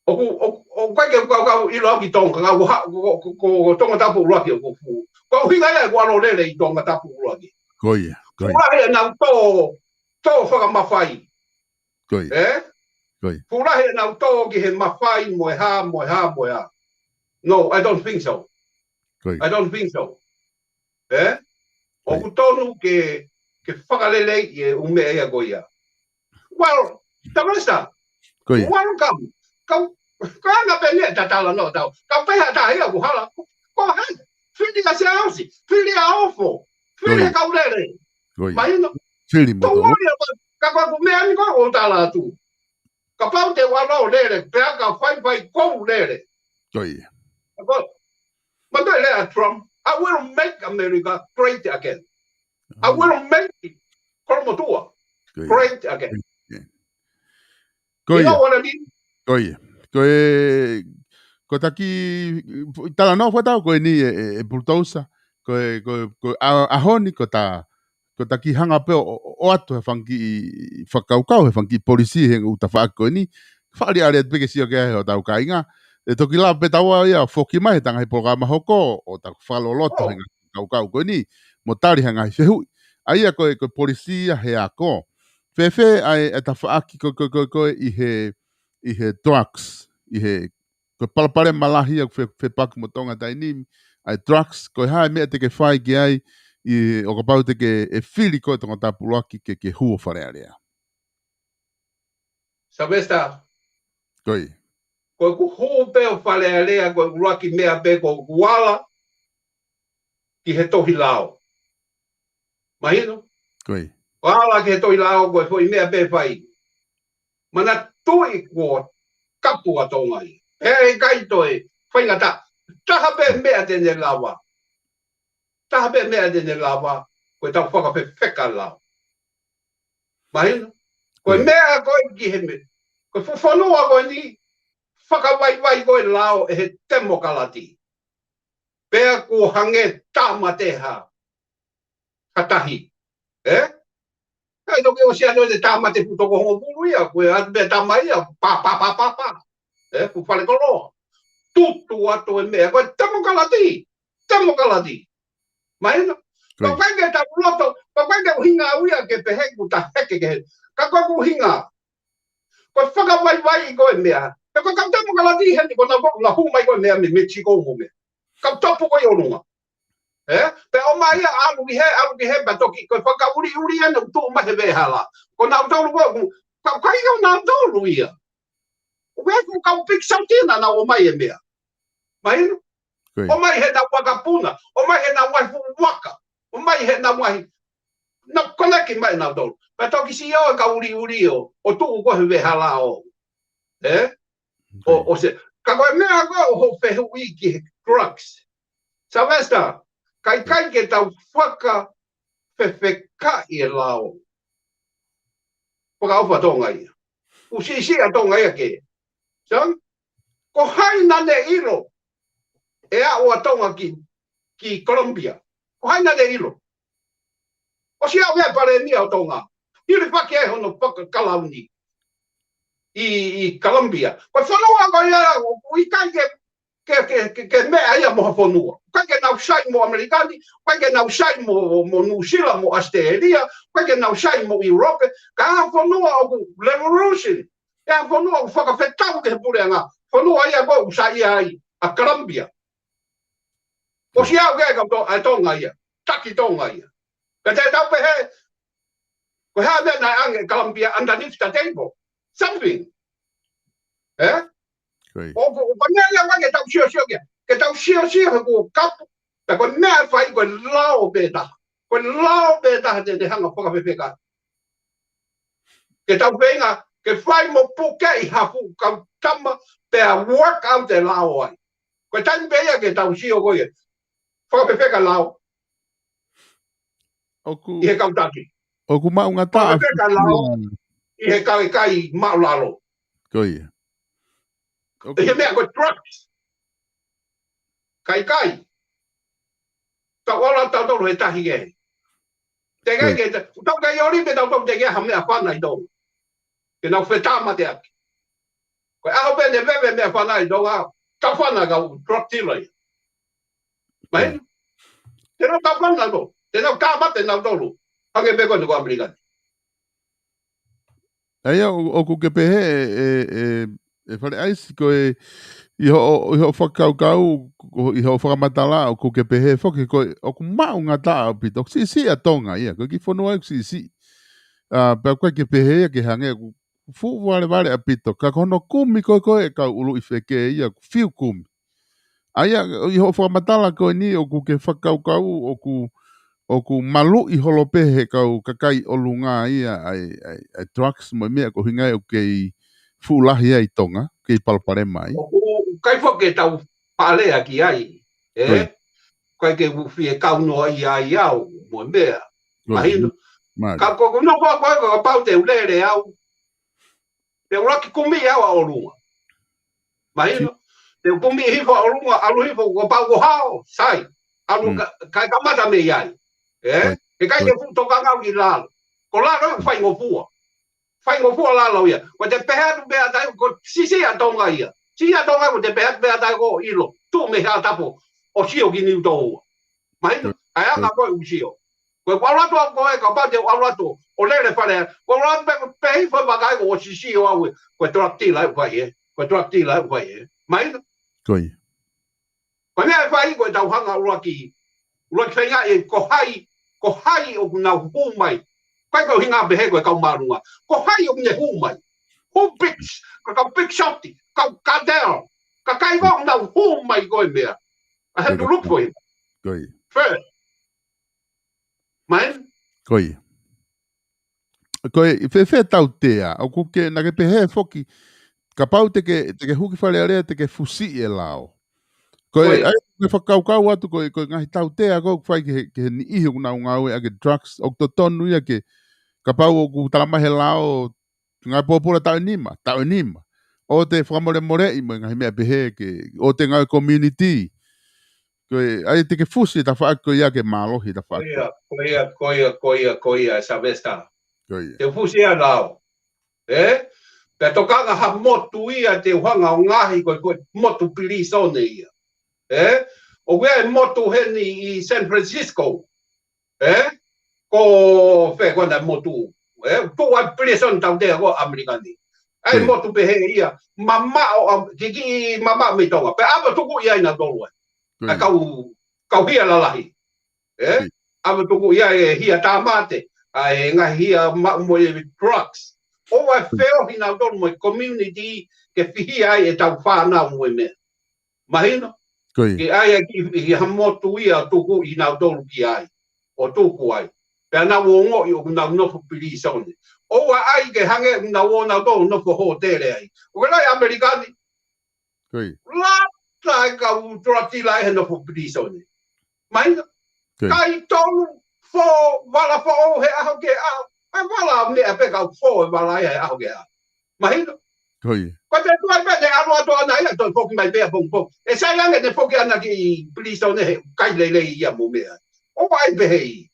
ʻOku, ʻoku, ʻoku ʻikai ke u kau, kau ʻilo au ki Tonga, kau ha, ko, ko, ko, ko Tongatapu ʻUluaki ʻoku fuʻu. Ko e ʻuhinga ia ʻeku ʻalu ʻo lele ʻi Tongatapu ʻUluaki. Ko ia, ko ia. Fuʻu lahi ʻenau tō, tō fakamafai. Ko ia. Eh? Ko ia. Fuʻu lahi ʻenau tō ki he mafai mo e hā, mo e hā, mo e hā. No, I don't think so. Ko ia. I don't think so. Eh? Ko ia. ʻOku totonu ke, ke fakaleleiʻi e ʻū meʻa ia ko ia. Well, Sylvester, ko ia. Welcome. Kau, kau anga pē ʻeni e tatala no tau. Kau pehē ʻe ha taha ia ʻoku hala. Ko hai? Fili ʻa Siaosi, fili ʻa Ofo, fili ʻa e kau lele. Ko ia. Mahino? Fili mo tau. Ka ko e meʻa ni ko ē ʻoku ou tala atu. Kapau te u ʻalu ʻo lele, pea ka faifai ʻoku ou lele. Ko ia. Ka ko, ma te lea Trump, I will make America great again. I will make it Kolomotuʻa great again. Ko ia. You know what I mean? Ko ia. Ko e, ko e taki, talanoa fakatau ko eni e, e, e pulutousa. Ko e, ko e, ko e, ʻa, ʻaho ni ko ta, ko ta kiʻi hanga pē ʻo, ʻo, ʻoatu he fanga kiʻi fakakaukau, he fanga kiʻi polisī he ʻū tafaʻaki ko eni. Fakaʻaliʻali atu pē ke sio ki ai hotau kāinga. ʻE toki lava pē taua ia ʻo foki mai he ngaahi polokalama hoko, ʻo ta fakaloloto he ngaahi fakakaukau ko eni, mo tali he ngaahi fehuʻi. ʻA ia ko e, ko e polisī ia he ako. Fēfē ʻa e, e tafaʻaki ko, ko, ko, ko ʻi he, ʻi he drugs, ʻi he ko e palopalema lahi ʻoku fe-, fepaki mo Tonga taimi ni, ʻa e drugs, ko e hā e meʻa te ke fai ki ai, ʻi, ʻo kapau te ke ʻe fili ko e Tongatapu ʻUluaki ke, ke hū ʻo Fale Alea. Sylvester. Ko ia. Ko ʻeku hū pē ʻo Fale Alea, ko e ʻuluaki meʻa pē ko ʻeku ala ki he tohi lao. Mahino? Ko ia. Ala ki he tohi lao ko e foʻi meʻa pē fai. Manatuʻi kuo kapu ʻa Tonga ia. He ʻikai toe faingataʻa. Taha pē meʻa te ne lava. Taha pē meʻa te ne lava. Ko e tau fakafefeka lao. Mahino? Ko e meʻa ko ē ki he meʻa. Ko e fuʻu fonua ko eni, fakavaivai ko e lao ʻe he temokalati. Pea kuo hangē tāmate ha, ha tahi. Eh? Kai toki ʻosi ʻalu e tāmate fuʻu toko hongofulu ia, ko e atu pē tāmai ia, pa, pa, pa, pa, pa. Eh, fuʻu fale koloa. Tutu atu e meʻa, ko e temokalati. Temokalati. Mahino? Ko ia. Pea ʻikai ke tau loto, pea ʻikai ke ʻuhinga au ia ke pehē ʻoku ta heke ke he. Ka ko ʻeku ʻuhinga. Ko e fakavaivai ko e meʻa. Pea ko e kau temokalati heni ko ʻenau ko ʻenau hū mai ko e meʻa mei Mexico mo meʻa. Kau topu ko ē ʻi ʻolunga. Eh? Pea ʻomai ia ʻalu ki hē, ʻalu ki hē, pea toki ko e fakaʻuliʻuli ʻena ʻoku tuʻu mai he veʻehala. Ko nautolu ko ē, ka, ka ʻikai ko nautolu ia. ʻOku ʻi ai e fuʻu kau piki sautina naʻa nau ʻomai e meʻa. Mahino? Ko ia. ʻOmai heʻenau vakapuna, ʻomai heʻenau ngaahi fuʻu vaka, ʻomai heʻenau ngaahi, naʻa nau koneki mai nautolu. Pea toki sio e kau ʻuliʻuli ʻo, ʻo tuʻu ko ē he veʻehala ʻo. Eh? ʻO, ʻo se, ka ko e meʻa ko ē ʻoku ou fehuʻi ki he drugs. Sylvester, ka ʻikai ke tau fakafefekaʻi e lao. Fakaʻofa Tonga ia. Fuʻu siʻisiʻi ʻa Tonga ia ke. Sio? Ko hai naʻa ne ʻilo ʻe aʻu ʻa Tonga ki, ki Colombia? Ko hai naʻa ne ʻilo? ʻOsi aʻu ia e palēmia ʻo Tonga. Hilifaki ai hono fakakalauni ʻi, ʻi Colombia. Ko e fonua ko ia, ʻoku ʻikai ke, ke, ke, ke, ke meʻa ia mo ha fonua. ʻIkai ke nau sai mo ʻAmelika ni, ʻikai ke nau sai mo, mo Nuʻusila, mo ʻAositelēlia, ʻikai ke nau sai mo ʻIulope. Ka ha fonua ʻoku revolution. ʻE ha fonua ʻoku fakafetau ki he puleʻanga. Fonua ia ko ē ʻoku saiʻia ai ʻa Colombia. ʻOsi aʻu ki ai e kau To-, ʻa Tonga ia. Taki Tonga ia. Ka te tau pehē, ko e hā e meʻa naʻe ʻange ʻe Colombia underneath the table? Something. Eh? Ko ia. ʻO, ʻo, ʻo, ko e meʻa ia ʻoku ʻikai ke tau siosio ki ai. Ke tau siosio he kuo kapu, pea ko e meʻa ʻe fai ko e lao pē taha. Ko e lao pē taha te ne hanga fakafefeka. Ke tau feinga ke fai mo pukeʻi ha fuʻu kau tama pea work out e lao ai. Ko e taimi pē ia ke tau sio ko ia. Fakafefeka lao ʻOku, ʻi he kau taki. ʻoku maʻungataʻa. Fakafefeka lao ʻi he kau ʻikai māʻulalo. Ko ia. ʻOku, ʻI he meʻa ko e drugs. Kai kai. Tau ʻalu atu tautolu he tahi ke. Te kai ke, tau kai oli pē tautolu te ke ha meʻa fana ʻi Tonga. Ke nau fetāmateʻaki. Ko e ʻaho pē ne veve meʻa fana ʻi Tonga, tau fana kau drug dealer ia. Mahino? Te nau tau fana nautolu. Te nau tāmate nautolu. Hangē pē ko eni ko ʻAmelika ni. ʻA ia, ʻo-, ʻoku ke pehē ʻe, ʻe, ʻe, ʻe Fale ʻAisi ko e, ʻi hoʻo, ʻi hoʻo fakakaukau, ko, ʻi hoʻo fakamatala, ʻoku ke pehē foki ko e, ʻoku maʻungataʻa ʻaupito, ʻoku siʻisiʻi ʻa Tonga ia, ko e kiʻi fonua ʻoku siʻisiʻi. ʻA, pea ʻoku ʻikai ke pehē ia ke hangē, ʻoku fuʻu valevale ʻaupito, ka ko hono kumi ko ē ko ē ʻe kau ʻuluʻi feke ia, ʻoku fiu kumi. ʻA ia, ʻi hoʻo fakamatala ko eni, ʻoku ke fakakaukau, ʻoku, ʻoku maluʻi holo pē he kau kakai ʻolunga ia ʻa e, ʻa e, ʻa e drugs mo e meʻa ko e ʻuhinga ia ʻoku kei fuʻu lahi ai ʻi Tonga, kei palopalema ai. ʻOku ʻikai foki ke tau fakalea ki ai, ē? Ko ia. ʻIkai ke u fie kau noa ia ai au, mo e meʻa. Ko ia. Mahino. Mālie. Ka ko, ko no ko, ko, ko, kapau te u lele au. Te u laki kumi au ʻa ʻolunga. Mahino. Te u kumi hifo ʻa ʻolunga, ʻalu hifo, kapau ko hao, sai. ʻAlu Mm. ka, kai kamata mei ai. Ē? Ko ia. He kai Ko ia. ke fuʻu tokanga au ki lalo. Ko lalo ia faingofua. Faingofua lalo ia. Ko te pehē atu pē ʻa tai, ko siʻisiʻi ʻa Tonga ia. Siʻisiʻi ʻa Tonga ko te pehē atu pē ʻa tai ko ʻilo. Tuʻu mei Haʻatapu ʻo sio ki Niutōua. Mahino, Ko ia. ʻa e anga Ko ia. ko e ʻū sio. Ko e ʻalu atu au ko e kapau te u ʻalu atu ʻo lele fale. Ko e ʻalu atu pē, pē hifo e vaka ai ko e sisio au ē. Ko e drug dealer ʻoku fai ē. Ko e drug dealer ʻoku fai ē. Mahino? Ko ia. Ko e meʻa ʻe fai ko e tau hanga ʻuluaki, ʻuluaki feinga ē ko hai, ko hai ʻoku nau hū mai. Ko e kau hinga pehē ko e kau māʻolunga. Ko hai ʻoku ne hū mai. Who picks, ko e kau pick shot, kau cartel. Kakai ko ē ʻoku nau hū mai ko e meʻa. I have to look for him. Ko ia. First. Mahino? Ko ia. Ko e, fēfē tautea, ʻoku ke, naʻa ke pehē foki, kapau te ke, te ke huki Fale Alea, te ke fusiʻi e lao. Ko e, Ko ia. ʻa ia, ke fakakaukau atu, ko e, ko e ngaahi tautea, ko e fai ki he, ki he niʻihi ʻoku nau ngāue ʻaki e drugs, ʻoku totonu ia ke, kapau ʻoku talamai he lao, ngaahi pōpula taʻu ʻe nima, taʻu ʻe nima. ʻO te fakamolemoleʻi mo e ngaahi meʻa pehē ke, ʻo te ngāue community. Ko e, ʻa ia te ke fusi e tafaʻaki ko ia ke mālohi e tafaʻaki. Ko ia, ko ia, ko ia, ko ia, ko ia, Sylvester. Ko ia. Te fusi ʻa e lao. Ē? Pea tokanga ha motu ia te u hanga ʻo ngaohi ko e, ko e motu pilīsone ia. Ē? ʻOku ʻi ai e motu heni ʻi San Francisco. Ē? Ko fē ko ena motu. Ē? Tuʻu ai pilīsone tautea ko ʻAmelika ni. ʻAi Ko ia. motu pehē ia. Mamaʻo, am-, kiki mamaʻo mei Tonga. Pea ʻave ʻo tuku ia ʻi nautolu ai. Ko ʻA ia. kau, kau hia lalahi. Ē? Ko ia. ʻAve ʻo tuku ia e hia tāmate. ʻA e ngaahi hia maʻu mo e drugs. ʻOua ʻe feohi nautolu mo e community ke fihia ai e tau fānau mo e meʻa. Mahino? Ko ia. Ke ʻai ʻa e ki, ki ha motu ia ʻo tuku ʻi nautolu ki ai. ʻO tuku ai. Pea nau ongoʻi ʻoku nau nofo pilīsone. ʻOua ʻai ke hangē ʻoku nau ō nautolu nofo hōtele ai. ʻOku ʻi ai ʻAmelika ni. Ko ia. Lata e kau drug dealer he nofo pilīsone. Mahino? Ko ia. Kai tolu, fō, vala foʻou he ʻaho ki he ʻaho. ʻA e vala meʻa pē kau fō e vala ia he ʻaho ki he ʻaho. Mahino? Ko ia. Ko te tuai pē ne ʻalu atu ʻana ia, toe foki mai pē ʻapongipongi. ʻE sai ange ne foki ʻana ki pilīsone he kai lelei ia mo meʻa. ʻOua ʻe pehē ia.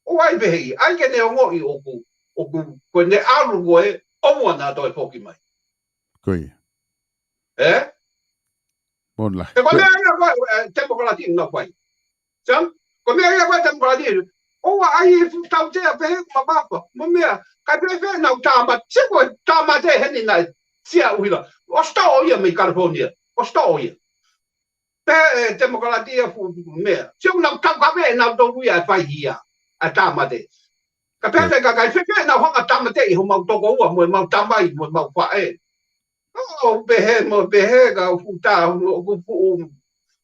ʻOua ʻe pehē ia. ʻAi ke ne ongoʻi ʻoku, ʻoku, ko ʻene ʻalu ko ē, ʻoua naʻa toe foki mai. Ko ia. Ē? Mona. He ko e Ko e meʻa ia ko e, ē, temokalati na fai. Sam? Ko e meʻa ia ko e temokalati. ʻOua ʻai e fuʻu tautea pehē mamafa. Mo meʻa. Kai pehē pē nau tāmate. Se ko e tāmate heni naʻe sia uhila. ʻOsi toʻo ia mei California. ʻOsi toʻo ia. Pehē e temokalati ia fuʻu meʻa. Se ʻoku nau taukaveʻi nautolu ia ʻe fai ia. ʻA e tāmate. Ka pehē Ko e. pē kakai fefē nau hanga tāmateʻi homau tokoua mo e mau tamai mo e mau faʻē. ʻO pehē mo pehē ka futa ʻoku fuʻu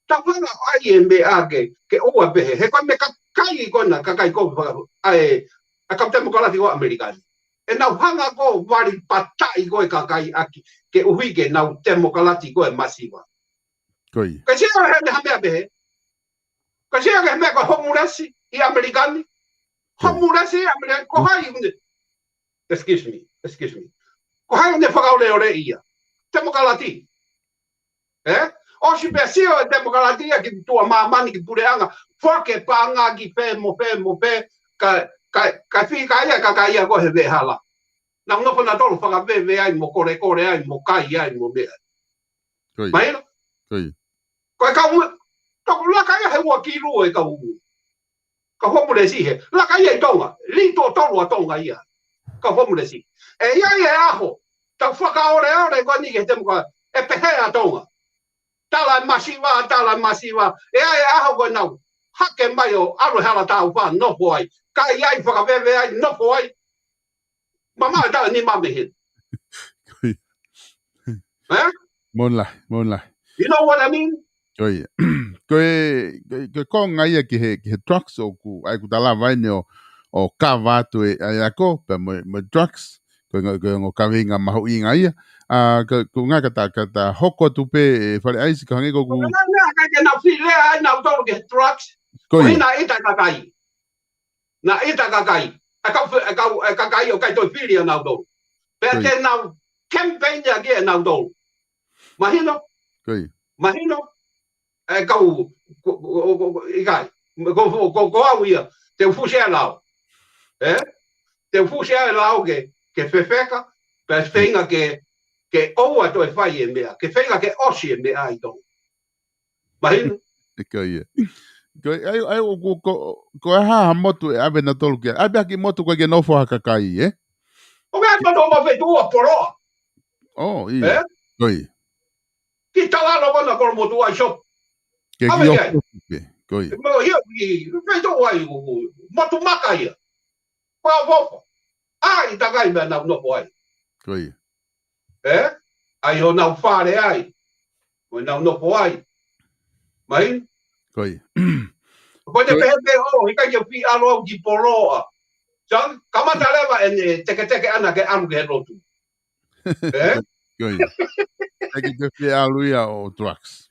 Tau hanga ʻai e meʻa ke, ke ʻoua pehē. He ko e meʻa kakai ko ena, kakai ko ē, ʻa e, ʻa e kau temokalati ko ē ʻAmelika ni. ʻE nau hanga ko ē vali pataʻi ko ē kakai ʻaki, ke ʻuhi ke nau temokalati ko ē masiva. Ko ia. Ka sio he meʻa pehē. Ka sio he meʻa ko e homeless ʻi ʻAmelika ni. Ko ia. Homeless ʻi ʻAmelika, ko hai ʻoku ne. Excuse me, excuse me. Ko hai ʻoku ne fakaoleole ia. Temokalati. ʻE? ʻOsi pē sio e temokalati ia ki tuʻa māmani ki puleʻanga. Foaki e paʻanga ki fē mo fē mo fē. Ka, ka, ka fika ia, ka, ka ia ko ē he veʻehala. Nau nofo nautolu fakaveve ai, mo kolekole ai, mo kai ai, mo meʻa. Ko ia. Mahino? Ko ia. Ko e kau, toku laka ia he ua kilu e kau. Kau homeless he. Laka ia ʻi Tonga. Lī tuʻo tolu ʻa Tonga ia. Kau homeless. ʻE ʻi ai e ʻaho. Tau fakaoleole ko eni ke temokalati. ʻE pehē ʻa Tonga. Tala e masiva, tala e masiva. ʻE ʻi ai e ʻaho ko ē nau hake mai ʻo ʻalu he hala tāufa nofo ai. Kai ai, fakaveve ai, nofo ai. Mamaʻo e taʻu nima mei heni. Ko ia. Ē? Moʻoni lahi, moʻoni lahi. You know what I mean? Ko ia. Ko e, ko e, ko e konga ia ki he, ki he drugs ʻoku, ʻa ia ʻoku ta lava ai eni ʻo, ʻo kava atu e, ʻa e ako, pea mo, mo drugs, ko e, ko e ongo kaveinga mahuʻinga ia. ʻA, ko, ko e ngaahi ka ta, ka ta hoko atu pē, ē, Fale ʻAisi, ka hangē ko ʻeku. Ko e ngaahi ka ke nau fili ai nautolu ki he drugs. Ko ia. Ko hina ʻita kakai. Naʻa ʻita kakai. ʻA e kau fe-, ʻa e kau, ʻa e kakai ʻoku ʻikai toe fili ʻa nautolu. Pea Ko ia. Te nau campaign ia ki he nautolu. Mahino? Ko ia. Mahino? ʻA e kau, ko, ko, ko, ko, ʻikai. Ko, ko, ko, ko au ia. Te u fusi ʻa e lao. Ē? Te u fusi ʻa e lao ke, ke fefeka. Pea feinga ke, ke ʻoua toe fai e meʻa. Ke feinga ke ʻosi e meʻa ʻi Tonga. Mahino? Ko ia. Ko ia, ʻa ia, ʻa ia, ko, ko, ko e hā ha motu ʻe ʻave nautolu ki ai. ʻAve ha kiʻi motu ko ē ke nofo ha kakai, ē? ʻO meʻa ʻa e motu ʻo mafetu ua poloa. ʻO, ia. Ē? Ko ia. Ki talalo kona kolo motu ai shop. Ke ʻAve ki ai. Ofu pē. Ko ia. Mo ia, i, fetu ai, u, u, motu maka ia. Pau fofo. ʻAi takai meʻa nau nofo ai. Ko ia. Ē? ʻAi honau fale ai. Mo nau nofo ai. Mahino? Ko ia. Ko te Ko ia. Pehē pē ʻo, ʻikai ke u fie ʻalu au ki poloa. Sa, kamata leva ʻene teketeke ʻana ke ʻalu ki he lotu. Ē? Ko ia. ʻIkai ke te fie ʻalu ia ʻo drugs.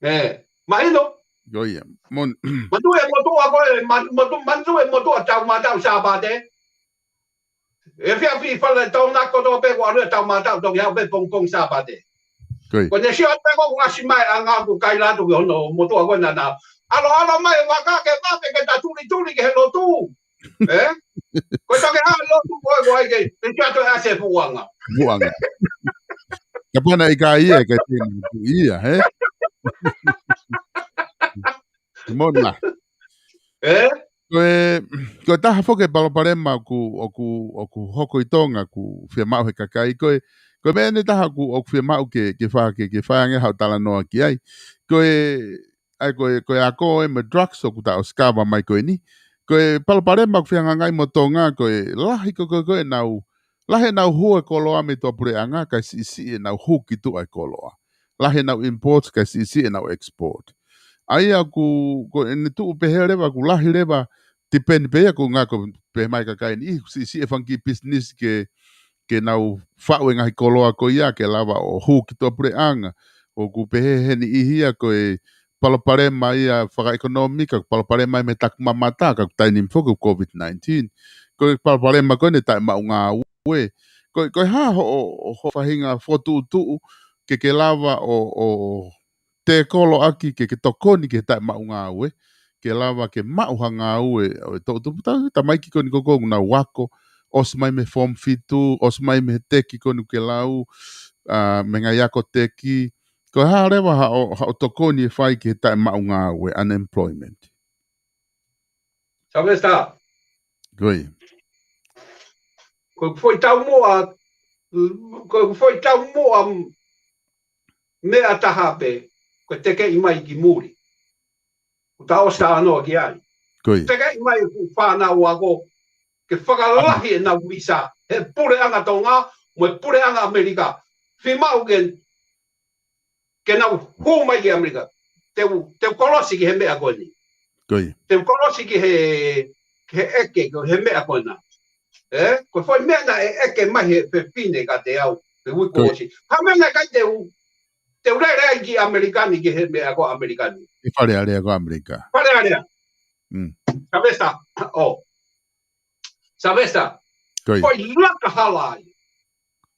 Ē. Mahino? Ko ia. Mon- Manatuʻi e motuʻa ko ē, man-, matu-, manatuʻi e motuʻa tau mātau Sāpate. ʻE fiafia fale tau na kotoa pē ko ʻalu e tau mātau toki haʻu pē pongipongi Sāpate. Ko ia. Ko ʻene sio pē ko ʻoku ʻasi mai ʻa e anga ʻoku kai latu ki hono motuʻa ko ē naʻa na. ʻAloʻalo mai e vaka ke vape ke ta tulituli ki he lotu. Ē? Ko e toki hā lotu ko ē ko ai ke, te tia toe ʻasi e fuʻu anga. Fuʻu anga. Kapau naʻe ʻikai ia, ʻikai te na tu ia, ē? Moʻoni lahi. Ē? Ko e, ko e taha foki e palopalema ʻoku, ʻoku, ʻoku hoko ʻi Tonga ʻoku fiemaʻu he kakai. Ko e, ko e meʻa ʻeni ʻe taha ʻoku, ʻoku fiemaʻu ke, ke fa-, ke, ke fai ange haʻo talanoa ki ai. Ko e, ʻa ia ko e, ko e ako ē mo e drugs ʻoku ta ʻosi kava mai ko eni. Ko e palopalema ʻoku fehangahangai mo Tonga, ko e lahi ko, ko, ko ʻenau, lahi ʻenau hū e koloa mei tuʻapuleʻanga, kae siʻisiʻi ʻenau hū ki tuʻa e koloa. Lahi ʻenau import, kae siʻisiʻi ʻenau export. ʻA ia ʻoku, ko ʻene tuʻu pehē leva, ʻoku lahi leva, tipeni pē ia, ko e ngaahi ko e pehē mai kakai ni, ʻi, siʻisiʻi e fanga kiʻi business ke, ke nau faʻu e ngaahi koloa ko ia, ke lava ʻo hū ki tuʻapuleʻanga. ʻOku pehē he niʻihi ia ko e palopalema ia fakaʻekonōmika, palopalema ia mei he taku mamata, ka ʻoku taimi ni foki ʻoku COVID nineteen. Ko e palopalema ko eni taʻemaʻu ngāue. Ko, ko e hā hoʻo, hoʻo faʻahinga fokotuʻutuʻu, ke ke lava ʻo, ʻo, ʻo tēkolo ʻaki ke, ke tokoni ki he taʻemaʻu ngāue, ke lava ke maʻu ha ngāue ʻo e toʻutupu tau, tamaiki ko eni ko ē ʻoku nau ako, ʻosi mai mei he form fitu, ʻosi mai mei he teki ko eni ʻoku ke lau, ʻa, mei he ngaahi ako teki, ko e hā leva haʻo, haʻo tokoni ʻe fai ki he taʻemaʻu ngāue, unemployment. Sylvester. Ko ia. Ko e foʻi taumuʻa, ko e foʻi taumuʻa meʻa taha pē, ko e tekeʻi mai ki muli. ʻOku ta ʻosi talanoa ki ai. Ko ia. Tekeʻi mai ʻeku fānau ako, ke fakalahi ʻenau visa, he puleʻanga Tonga, mo e puleʻanga ʻAmelika. Fiemaʻu ke, ke nau hū mai ki ʻAmelika. te u, te u kolosi ki he meʻa ko eni. Te u kolosi ki he, ki he ʻeke, ki he meʻa ko ena. Ē? Ko e foʻi meʻa naʻe ʻeke mai he fefine kiate au, he uike kuo ʻosi. Ko e meʻa naʻe ʻikai te u, te u lele ai ki ʻAmelika ni ki he meʻa ko ʻAmelika ni. ʻI Fale Alea ko ʻAmelika. Fale Alea. Mm. Savesa, ʻo. Savesa. Ko ia. Ko e laka hala ai.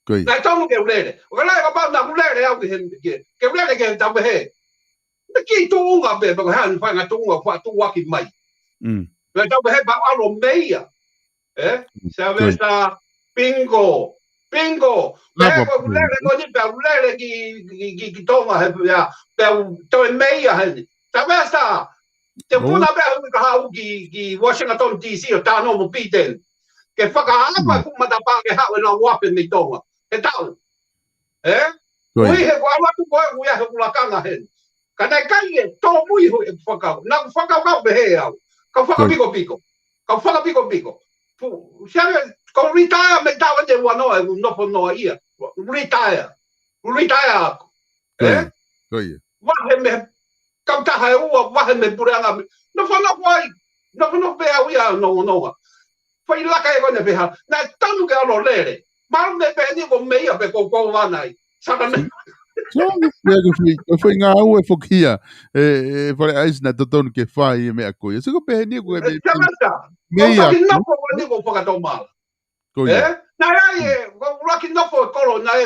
Ko ia. Naʻe tonu ke u lele. ʻO ka lahi kapau naʻa ku lele au ki he, ke, ke u lele ki he tau he. Naʻe kiʻi tuʻunga pē, pea ko e hā ni fanga tuʻunga, fanga tuʻuaki mai. Mm. Pea tau he pau alo meia. Ē? Mm. Savesa, bingo. Bingo. Pea ko u lele ko ni, pea u lele ki, ki, ki, ki Tonga he, pea, pea u toe meia heni. Savesa, te u puna pē au ka haʻu ki, ki Washington D C ʻo tano mo Piten. Ke fakaava ku matapā ke haʻu e lau ape mei Tonga. He taʻu. Ē? Ko ia. Ui he kua watu koe, ui he kulakanga heni. Ka naʻe ʻikai e tōmui hu e fakau. Naʻa ku fakau kau pehē au. Kau fakapikopiko. Kau fakapikopiko. Fu, siame, kau retire mei taʻu ʻe te uanoa, e nofo noa ia. Retire. Retire aku. Ē? Ko ia. Vahe mei he kautaha ʻe ua, vahe mei he puleʻanga. Nofo nofo ai. Nofo nofo pē au ia nongononga. Foʻi laka ē ko ena pē ha. Naʻe tonu ke alo lele. Malu mei pē ni ko meia pe ko ko vana ai. Saka ne. Sio, meʻa ko e foʻi, ko e foʻi ngāue foki ia. ʻE, ʻe Fale ʻAisi naʻe totonu ke fai e meʻa ko ia. Sio ko pehē ni ko e meʻa. Saka sa. Meia. Ko taki nofo ko ni ko fakatomala. Ko ia. Ē? Naʻe ai e, ko ʻuluaki nofo e kolo, naʻe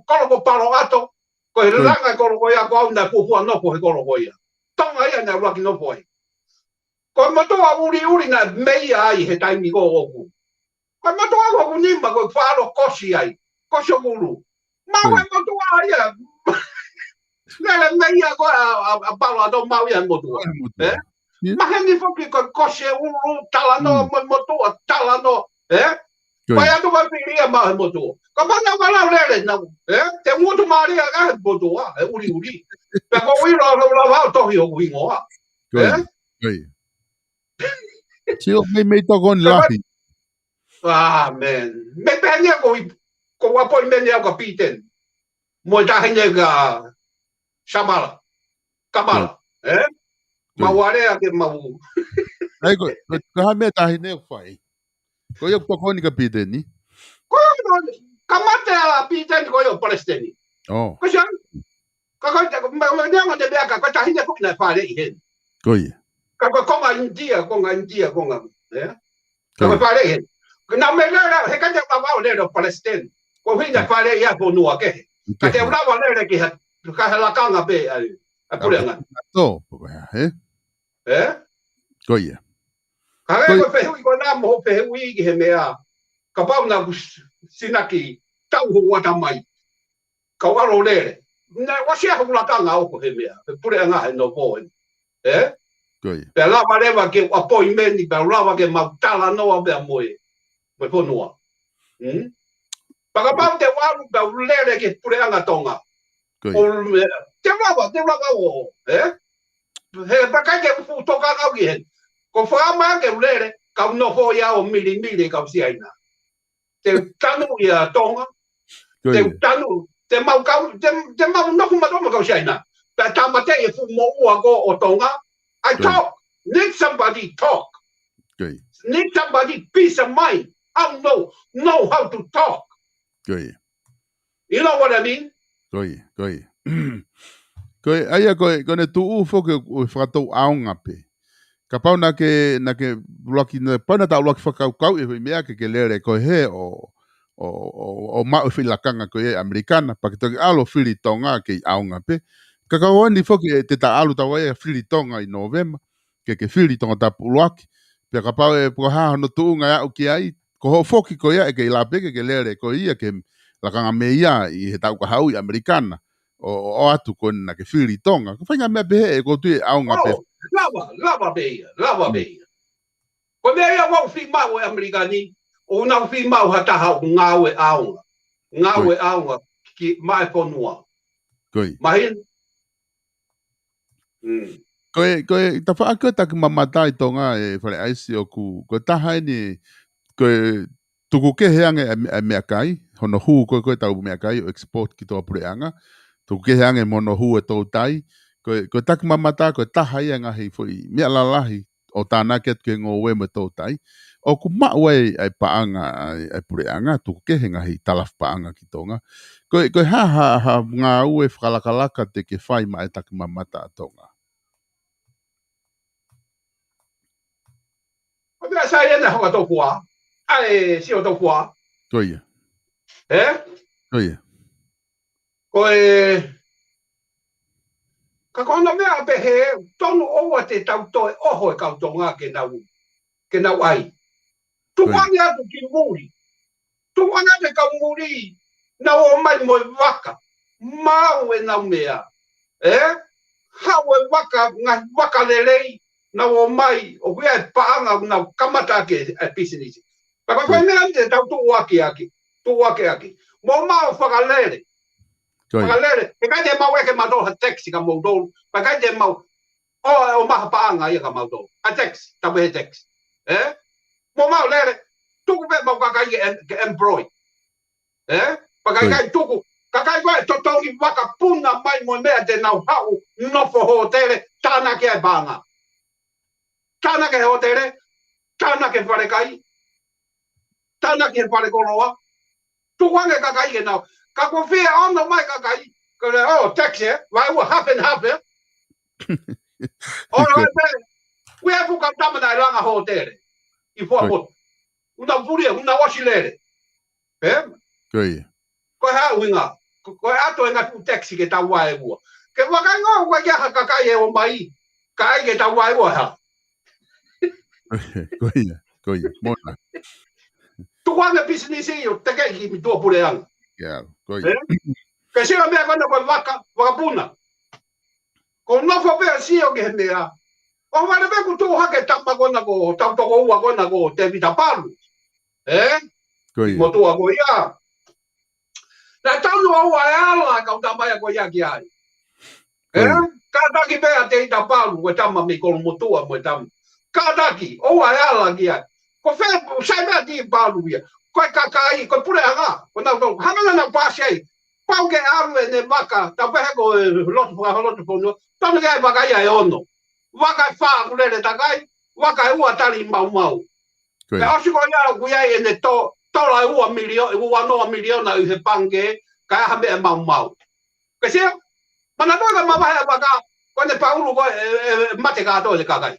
kolo ko Palo Ato, ko e langa e kolo ko ia ko au naʻe fuofua nofo he kolo ko ia. Tonga ia naʻe ʻuluaki nofo ai. Ko e motuʻa uliuli naʻe meia ai he taimi ko ʻoku. Ko e motuʻa ko ʻoku nima ko e falo kosi ai, kosi ʻoku ulu. Mau e motuʻa ia. Lele meia ko a, a, a Palo Ato mau ia motuʻa. Ē? Maheni foki ko e kosi e ulu, talanoa mo motuʻa, talanoa. Ē? Ko ia. Pai atu ko e fili ia mau he motuʻa. Ko mana wala lele nau. Ē? Te mutu maria ka he motuʻa, he uliuli. Pea ko ilo lau lau au tohi ʻoku hingoa. Ē? Ko ia. Sio, mei, mei tokoni lahi. Ah, man. Mei pehē ni ko i, ko appointment au ka Piten. Mo e taʻahine ka Samala. Kamala. Ē? Mau alea ke mau. Ai, ko, ko, ko ha meʻa taʻahine ʻoku fai. Ko ia ʻoku tokoni ka Piten ni. Ko ia ʻoku tokoni. Kamate a Piten ko ia ʻo palesiteni. Oh. Ko sia, ka ko ia, ma, ma, neongo te meʻa ka, ko e taʻahine foki naʻe fāʻeleʻi heni. Ko ia. Ka ko e konga India, konga India, konga, ē? Ka ko e fāʻeleʻi heni. Ko naʻa mei lele, he ka te lava ʻo lele ʻo palesiteni. Ko hina fāʻeleʻi ia fonua kehe. Ka te lava lele ki ha, ka he lakanga pē ai, a puleʻanga. Tō, ko ia, ē? Ē? Ko ia. Ka ko e fehuʻi ko ena mo hoʻo fehuʻi ki he meʻa. Kapau naʻa ku s-, sinaki tau ho wata mai. Kau alo lele. Naʻe ʻosi ʻa hoku lakanga ʻoku he meʻa. He puleʻanga he nofo eni. Ē? Ko ia. Pea lava leva ke appointment, pea lava ke mau talanoa pea mo e. Mo e fonua. Hmm? Pea kapau te u ʻalu, pea u lele ki he puleʻanga Tonga. Ko ia. ʻO me-, te u lava, te u lava ʻo, ē? He pea ʻikai ke u fuʻu tokanga au ki heni. Ko e fakaʻamu ke u lele, kau nofo ia ʻo milimili kau Siaina. Te u tanu ia Tonga. Ko ia. Te u tanu, te mau kau, te, te mau nofo mautolu mo kau Siaina. Pea tāmateʻi e fuʻu moʻua ko ē ʻo Tonga. I talk. Need somebody talk. Ko ia. Need somebody peace of mind. I know, know how to talk. Ko ia. You know what I mean? Ko ia, ko ia. Ko ia, ʻa ia ko e, ko ʻene tuʻu foki ʻo, ʻo fakatou ʻaonga pē. Kapau naʻa ke, naʻa ke ʻuluaki, naʻa, pau naʻa ta ʻuluaki fakakaukau e foʻi meʻa ke ke lele ko ē he ʻo, ʻo, ʻo, ʻo maʻu e foʻi lakanga ko ē ʻAmelika na, pea ke toki ʻalu ʻo fili Tonga kei ʻaonga pē. Ka ko eni foki ʻe te ta ʻalu tau ai ʻo fili Tonga ʻi Nōvema, ke ke fili Tongatapu ʻuluaki. Pea kapau ʻe pua ha hono tuʻunga ʻe aʻu ki ai, ko hoʻo foki ko ia ʻe kei lava pē ke ke lele ko ia ki he lakanga meia ʻi he taʻu ka haʻu ʻi ʻAmelika na. ʻO, ʻo, ʻo ʻoatu ko ena ke fili Tonga. Ko e faʻahinga meʻa pehē ʻe ko e tuʻu ʻaonga pē. Oh, lava, lava pē ia, lava pē ia. Ko e meʻa ia ʻoku fiemaʻu ʻe ʻAmelika ni, ʻoku nau fiemaʻu ha taha ʻoku ngāue ʻaonga. Ngāue ʻaonga ki maʻa e fonua. Ko ia. Mahino? Mm. Ko e, ko e tafaʻaki ʻo e taki mamata ʻi Tonga ʻe Fale ʻAisi ʻoku, ko e taha eni, ko e tuku kehe ange ʻa e, ʻa e meʻakai, hono hū ko ē, ko ē tau meʻakai ʻo export ki Tonga puleʻanga, tuku kehe ange mo hono hū e toutai, Ko e, ko e takimamata, ko e taha ia e ngaahi foʻi meʻa lalahi ʻo tānaki atu ki he ngoue mo e toutai. ʻOku maʻu ai ʻa e paʻanga, ʻa e, ʻa e puleʻanga, tuku kehe ngaahi talafu paʻanga ki Tonga. Ko e, ko e hā, hā, hā ngāue fakalakalaka te ke fai maʻa e takimamata ʻa Tonga? Ko e meʻa sai ena hoko tau fua. ʻAi, sio tau fua. Ko ia. Ē? Ko ia. Ko e, ka ko hono meʻa pehē, tonu ʻoua te tau toe ʻoho e kau Tonga ke nau, ke nau ʻai. Ko ia. Tukuange atu ki muli. Tukuange atu e kau muli, nau ō mai mo e vaka. Maʻu ʻenau meʻa. Ē? Haʻu e vaka, ngaahi vaka lelei, nau ō mai, ʻoku ʻi ai e paʻanga, nau kamata ʻaki e pisinisi. Ka ko e, ko e, ko ia, meʻa ni te tau tuʻuaki ʻaki, tuʻuaki ʻaki. Mou maʻu fakalele. Ko ia. Fakalele. He ʻikai te mau ʻeke mautolu ha tax kia moutolu. Ka ʻikai te mau, ʻo, ʻomai ha paʻanga ia kia mautolu. A tax, tapu he tax. Ē? Mou maʻu lele. Tuku pē mau kakai ke em-, ke employ. Ē? Pea ʻikai, ko ia, ʻikai tuku. Kakai ko ē totongi vakapuna mai mo e meʻa te nau haʻu nofo hōtele, tānaki e paʻanga. Tānaki e hōtele, tānaki e falekai, tānaki e falekoloa. Tukuange kakai ke nau. Ka ko e fie ono mai kakai, ko e, oh, tax ē, vaeua half and half ē. All right, man. We have to come down and langa hōtele. ʻI Fuaʻamotu. Ko ia. Una fulia, una ʻosi lele. Ē? Ko ia. Ko e hā e ʻuhinga? Ko, ko e ʻato e ngaahi fuʻu tax ke tau vaeua. Ke vakai ngā ua kia ha kakai ʻe ō mai. Ka ʻai ke tau vaeua ha. Ko ia, ko ia. Mona. Tukuange pisinisi ʻo teke ki mituʻa puleʻanga. Ia, ko ia. Ē? Ke sio meʻa ko ena ko e vaka, vakapuna. Ko e nofo pē ʻo sio ki he meʻa. ʻO vale pē kuo tuʻu hake e tama ko ena ko, tau toko ua ko ena ko Tēvita Palu. Ē? Ko ia. Motuʻa ko ia. Naʻe tonu ʻoua ʻe ala e kau tama ia ko ia ki ai. Ko ia. Ē? Kātaki pē ʻa Tēvita Palu, ko e tama mei Kolomotuʻa mo e tama. Kātaki, ʻoua ʻe ala ki ai. Ko fē, sai pē ʻa Tēvita Palu ia. Ko e kakai, ko e puleʻanga, ko ʻenau tau, hanga naʻa nau pasi ai. Pau ke ʻalu ʻene vaka, tau pehē ko e lotu, fakalotu fonua, tonu ke ʻai vaka ia ʻe ono. Vaka ʻe fā ʻoku lele takai, vaka ʻe ua tali maumau. Ko ia. Pea ʻosi ko ia ʻoku ʻi ai ʻene to-, tola ʻe ua milio-, ʻe ua noa miliona ʻi he pangikē, kae ʻai ha meʻa ʻe maumau. Ke sio, manatuʻi ka mavahe ʻa e vaka, ko ʻene paulu ko ē, ʻe, ʻe, ʻe mate kātoa ʻene kakai.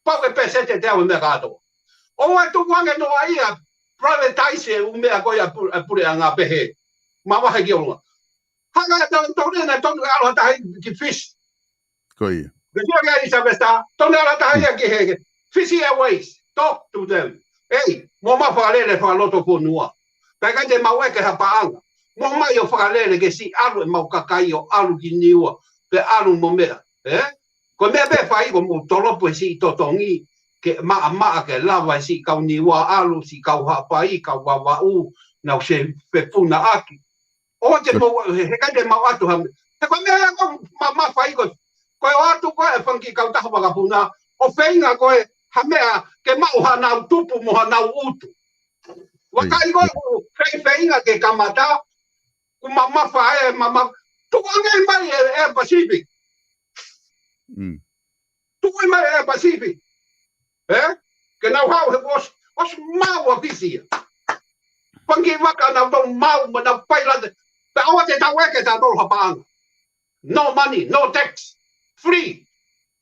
Pau ke peseti ʻe teau e meʻa kātoa. ʻOua ʻe tukuange noa ia, privatize e ʻū meʻa ko ia pu-, ʻa e puleʻanga pehē. Mavahe ki ʻolunga. Hanga ʻe tau tonu ʻena tonu ke ʻalu ha taha ia ki Fisi. Ko ia. Ke sio ki ai Sylvester, tonu ke ʻalu ha taha ia ki he, ke Fisi Airways, talk to them. Ei, mou maʻu fakalele fakalotofonua. Pea ʻikai te mau ʻeke ha paʻanga. Mou maʻu ʻo fakalele ke siʻi ʻalu ʻemau kakai ʻo ʻalu ki Niua. Pea ʻalu mo meʻa. Ē? Ko e meʻa pē ʻe fai ko hoʻomou tolopu e siʻi totongi, ke maʻamaʻa ke lava e siʻi kau Niua ʻalu, siʻi kau Haʻapai, kau Vavaʻu, nau ō ʻo fepuna ʻaki. ʻOua te mou, he, he ʻikai te mau ʻatu ha meʻa. He ko e meʻa ia ʻoku ma, mamafa ai ko ē. Ko e ʻoatu ko ē e fanga kiʻi kautaha vakapuna, ʻo feinga ko ē ha meʻa ke maʻu haʻanau tupu mo haʻanau utu. Vakai ko ē, ʻoku feinga ke kamata, ʻoku mamafa e mama-, tukuange mai e, e Pacific. Mm. Tuku mai e Pacific. Ē? Ke nau haʻu he ʻosi, ʻosi maʻu ʻa Fisi ia. Fanga kiʻi vaka naʻa nau maʻu, mo nau pailate. Pea ʻoua te tau ʻeke ʻe tautolu ha paʻanga. No money, no tax. Free.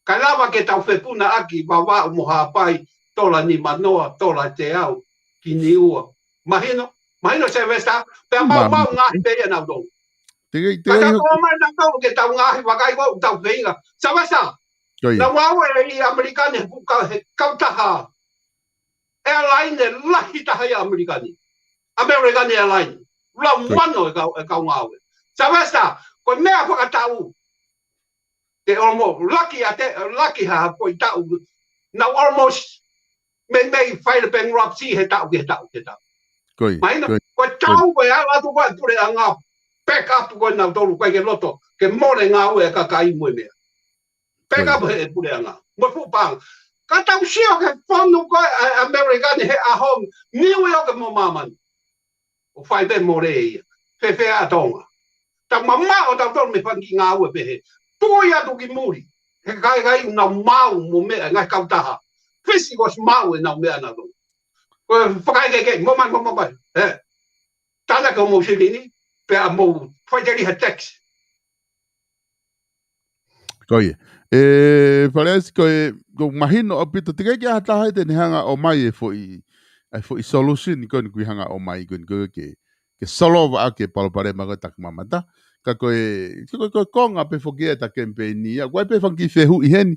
Kae lava ke tau fepuna ʻaki Vavaʻu mo Haʻapai, tola nimanoa, tola teau, ki Niua. Mahino, mahino Sylvester, pea mau, mau ngaahi pē ia nautolu. Te ke, te ke, ka tau mai nautolu ke tau ngaahi vakai ko ē ʻoku tau feinga. Sylvester, ko ia. Naʻa mau ʻi ʻAmelika ni he kau, he kautaha airline lahi taha ʻi ʻAmelika ni. American Airline. Lau mano e kau, e kau ngāue. Sylvester, ko e meʻa fakataʻu. Te almost, laki ʻa te, laki ha, ha ko e taʻu. Nau almost, meimei file bankruptcy he taʻu ki he taʻu ki he taʻu. Ko ia, mahino, ko ia, ko e taʻu ko ia atu ko e puleʻanga, back up ko ē nautolu ko ē ke loto, ke mole ngāue e kakai mo e meʻa. Back up he puleʻanga, mo e fuʻu paʻanga. Ka tau sio ki he fonu ko ē ʻa e American he ʻaho ni, New York mo māmani. ʻO fai pē mole ia. Fēfē ʻa Tonga? Tau mamaʻo tautolu mei he fanga kiʻi ngāue pehē. Tuʻu ia atu ki muli. He kakai ʻoku nau maʻu mo meʻa, ngaahi kautaha. Fisi ʻoku ʻosi maʻu ʻenau meʻa naʻa nau. Ko e fakaʻekeʻeke, mo mai, mo mai, mo mai. Ē. Tānaki hoʻomou silini, pea mou faʻiteliha tax. Ko ia. ʻE, Faleʻaisi, ko e, ʻoku mahino ʻaupito, teʻeki ai ke ʻi ai ha taha ia te ne hanga ʻo ʻomai e foʻi, e foʻi solution ko eni ʻoku ʻi ai hanga ʻo ʻomai ko eni ko e ke, ke solova ʻaki e palopalema ko e takimamata. Ka ko e, ko e, ko e konga pē foki ʻeta kemipeini ia. ʻOku ʻi ai pē fanga kiʻi fehuʻi heni,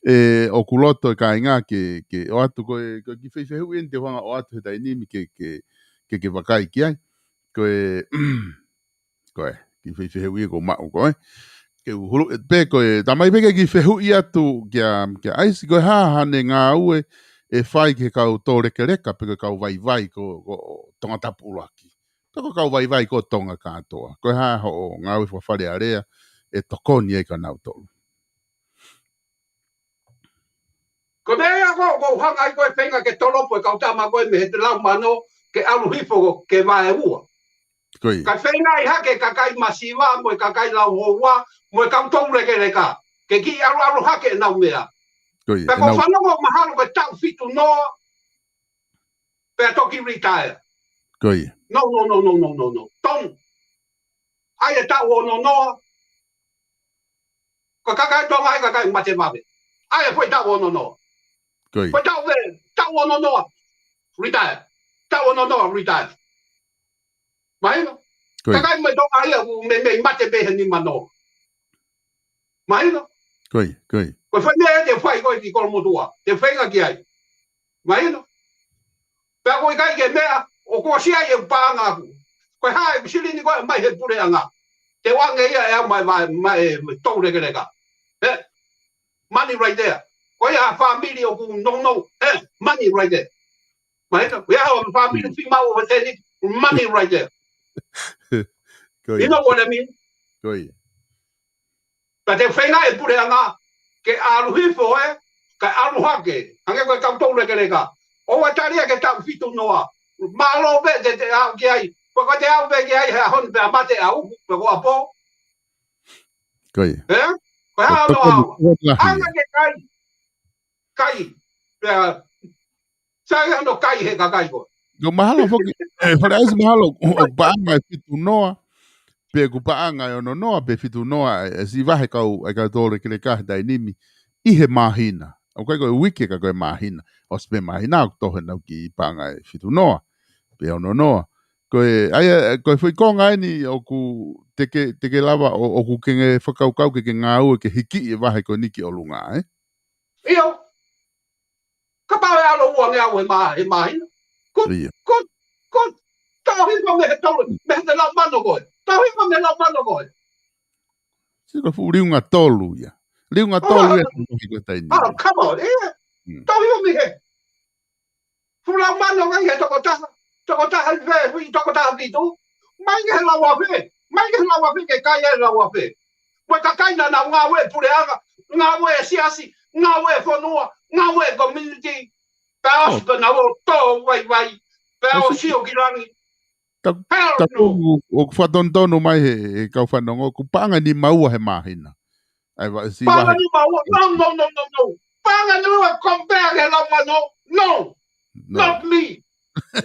ē, ʻoku loto e kāinga ke, ke ʻoatu ko e, ko e kiʻi foʻi fehuʻi eni te u hanga ʻo ʻoatu he taimi ni ke, ke, ke, ke vakai ki ai. Ko e, ko e, kiʻi foʻi fehuʻi ʻoku ou maʻu ko e. Ke u huluʻi pē ko e, talamai pē ke kiʻi fehuʻi atu kia, kia ʻAisi, ko e hā haʻane ngāue ʻe fai ki he kau tōlekeleka pe ko e kau vaivai ko, ko Tongatapu ʻuluaki. Pe ko e kau vaivai ko Tonga kātoa. Ko e hā hoʻo ngāue fakafalealea ʻe tokoni ai kia nautolu. Ko e meʻa ia ʻoku, ʻoku ou hanga ai ko e feinga ke tolopo e kau tama ko e mei he teau mano ke ʻalu hifo ke vahe ua. Ko ia. Ka feinga ai hake kakai masiva mo e kakai lauhoua mo e kau tōlekeleka. Ke kiʻi ʻalu ʻalu hake ʻenau meʻa. Ko ia, pea ʻoku ou fanongo mahalo ko e taʻu fitu noa, pea toki retire. Ko ia. No, no, no, no, no, no, no. Tonu. ʻAi e taʻu ono noa. Ko e kakai Tonga ʻa e kakai mate vave. ʻAi e foʻi taʻu ono noa. Ko ia. Foʻi taʻu ve, taʻu ono noa. Retire. Taʻu ono noa, retire. Mahino? Ko ia. Kakai mei Tonga ia ʻoku mei, mei mate pē he nima noa. Mahino? Ko ia, ko ia. Ko e foʻi meʻa te fai ko e ki Kolomotuʻa. Te feinga ki ai. Mahino? Pea ko e ʻikai ke meʻa, ʻoku ʻosi ʻi ai e paʻanga ʻaku. Ko e hā e silini ko e mai he puleʻanga. Te u ʻoange ia ʻe au mai, mai, mai e tōlekeleka. Ē? Money right there. Ko ia ha fāmili ʻoku nounou. Ē? Money right there. Mahino? Ko ia ha fāmili fiemaʻu ʻo e teni. Money right there. Ko ia. You know what I mean? Ko ia. Ka te feinga e puleʻanga, ke ʻalu hifo ē, ka ʻalu hake, hangē ko e kau tōlekeleka. ʻOua tali ia ke taʻu fitu noa. Mālō pē te, te aʻu ki ai. Ko e ka te aʻu pē ki ai, he ʻaho ni pea mate ʻa uku, pe ko ʻapo. Ko ia. Ē? Ko e hā hono ʻaonga. Anga ke kai. Kai. Pea Sai hono kai he kakai ko. Ko mahalo foki, ē, Faleʻaisi mahalo, ʻoku paʻanga e fitu noa, pe ʻoku paʻanga e ono noa, pe fitu noa, ē, ʻe siʻi vahe kau, e kau tōlekeleka he taimi ni, ʻi he māhina. ʻOku ʻikai ko e uike ka ko e māhina. ʻOsi pē māhina, ʻoku tohe nau ki paʻanga e fitu noa, pe ono noa. Ko e, ʻa ia, ko e foʻi konga eni ʻoku te ke, te ke lava, ʻo, ʻoku ke nge fakakaukau ke ke ngāue ke hiki e vahe ko eni ki ʻolunga, ē? ʻIo. Kapau ʻe ʻalu ua ngeau he mā-, he māhina. Ko, ko, ko, tau hifo mei he tolu, mei he teau mano ko e. Tau hifo mei he teau mano ko e. Sio ko e fuʻu liunga tolu ia. Liunga tolu ia, ko e taimi ni. Oh, come on, ē. Tau hifo mei he. Fuʻu teau mano ko e he tokotaha. Tokotaha ʻi fē, hui tokotaha fitu. Mai ki he teau afe. Mai ki he teau afe ke kai e teau afe. Ko e kakai naʻa nau ngāue puleʻanga, ngāue siasi, ngāue fonua, ngāue community. Pea ʻosi pē naʻa nau tō vaivai. Pea ʻosi ʻo ki langi. Hell no. ʻOku fakatonutonu mai he, he kau fanongo, ʻoku paʻanga nima ua he māhina. ʻAi va, siʻi vahe. Paʻanga nima ua, no, no, no, no, no. Paʻanga nima ua compare ki he teau mano, no. Not me.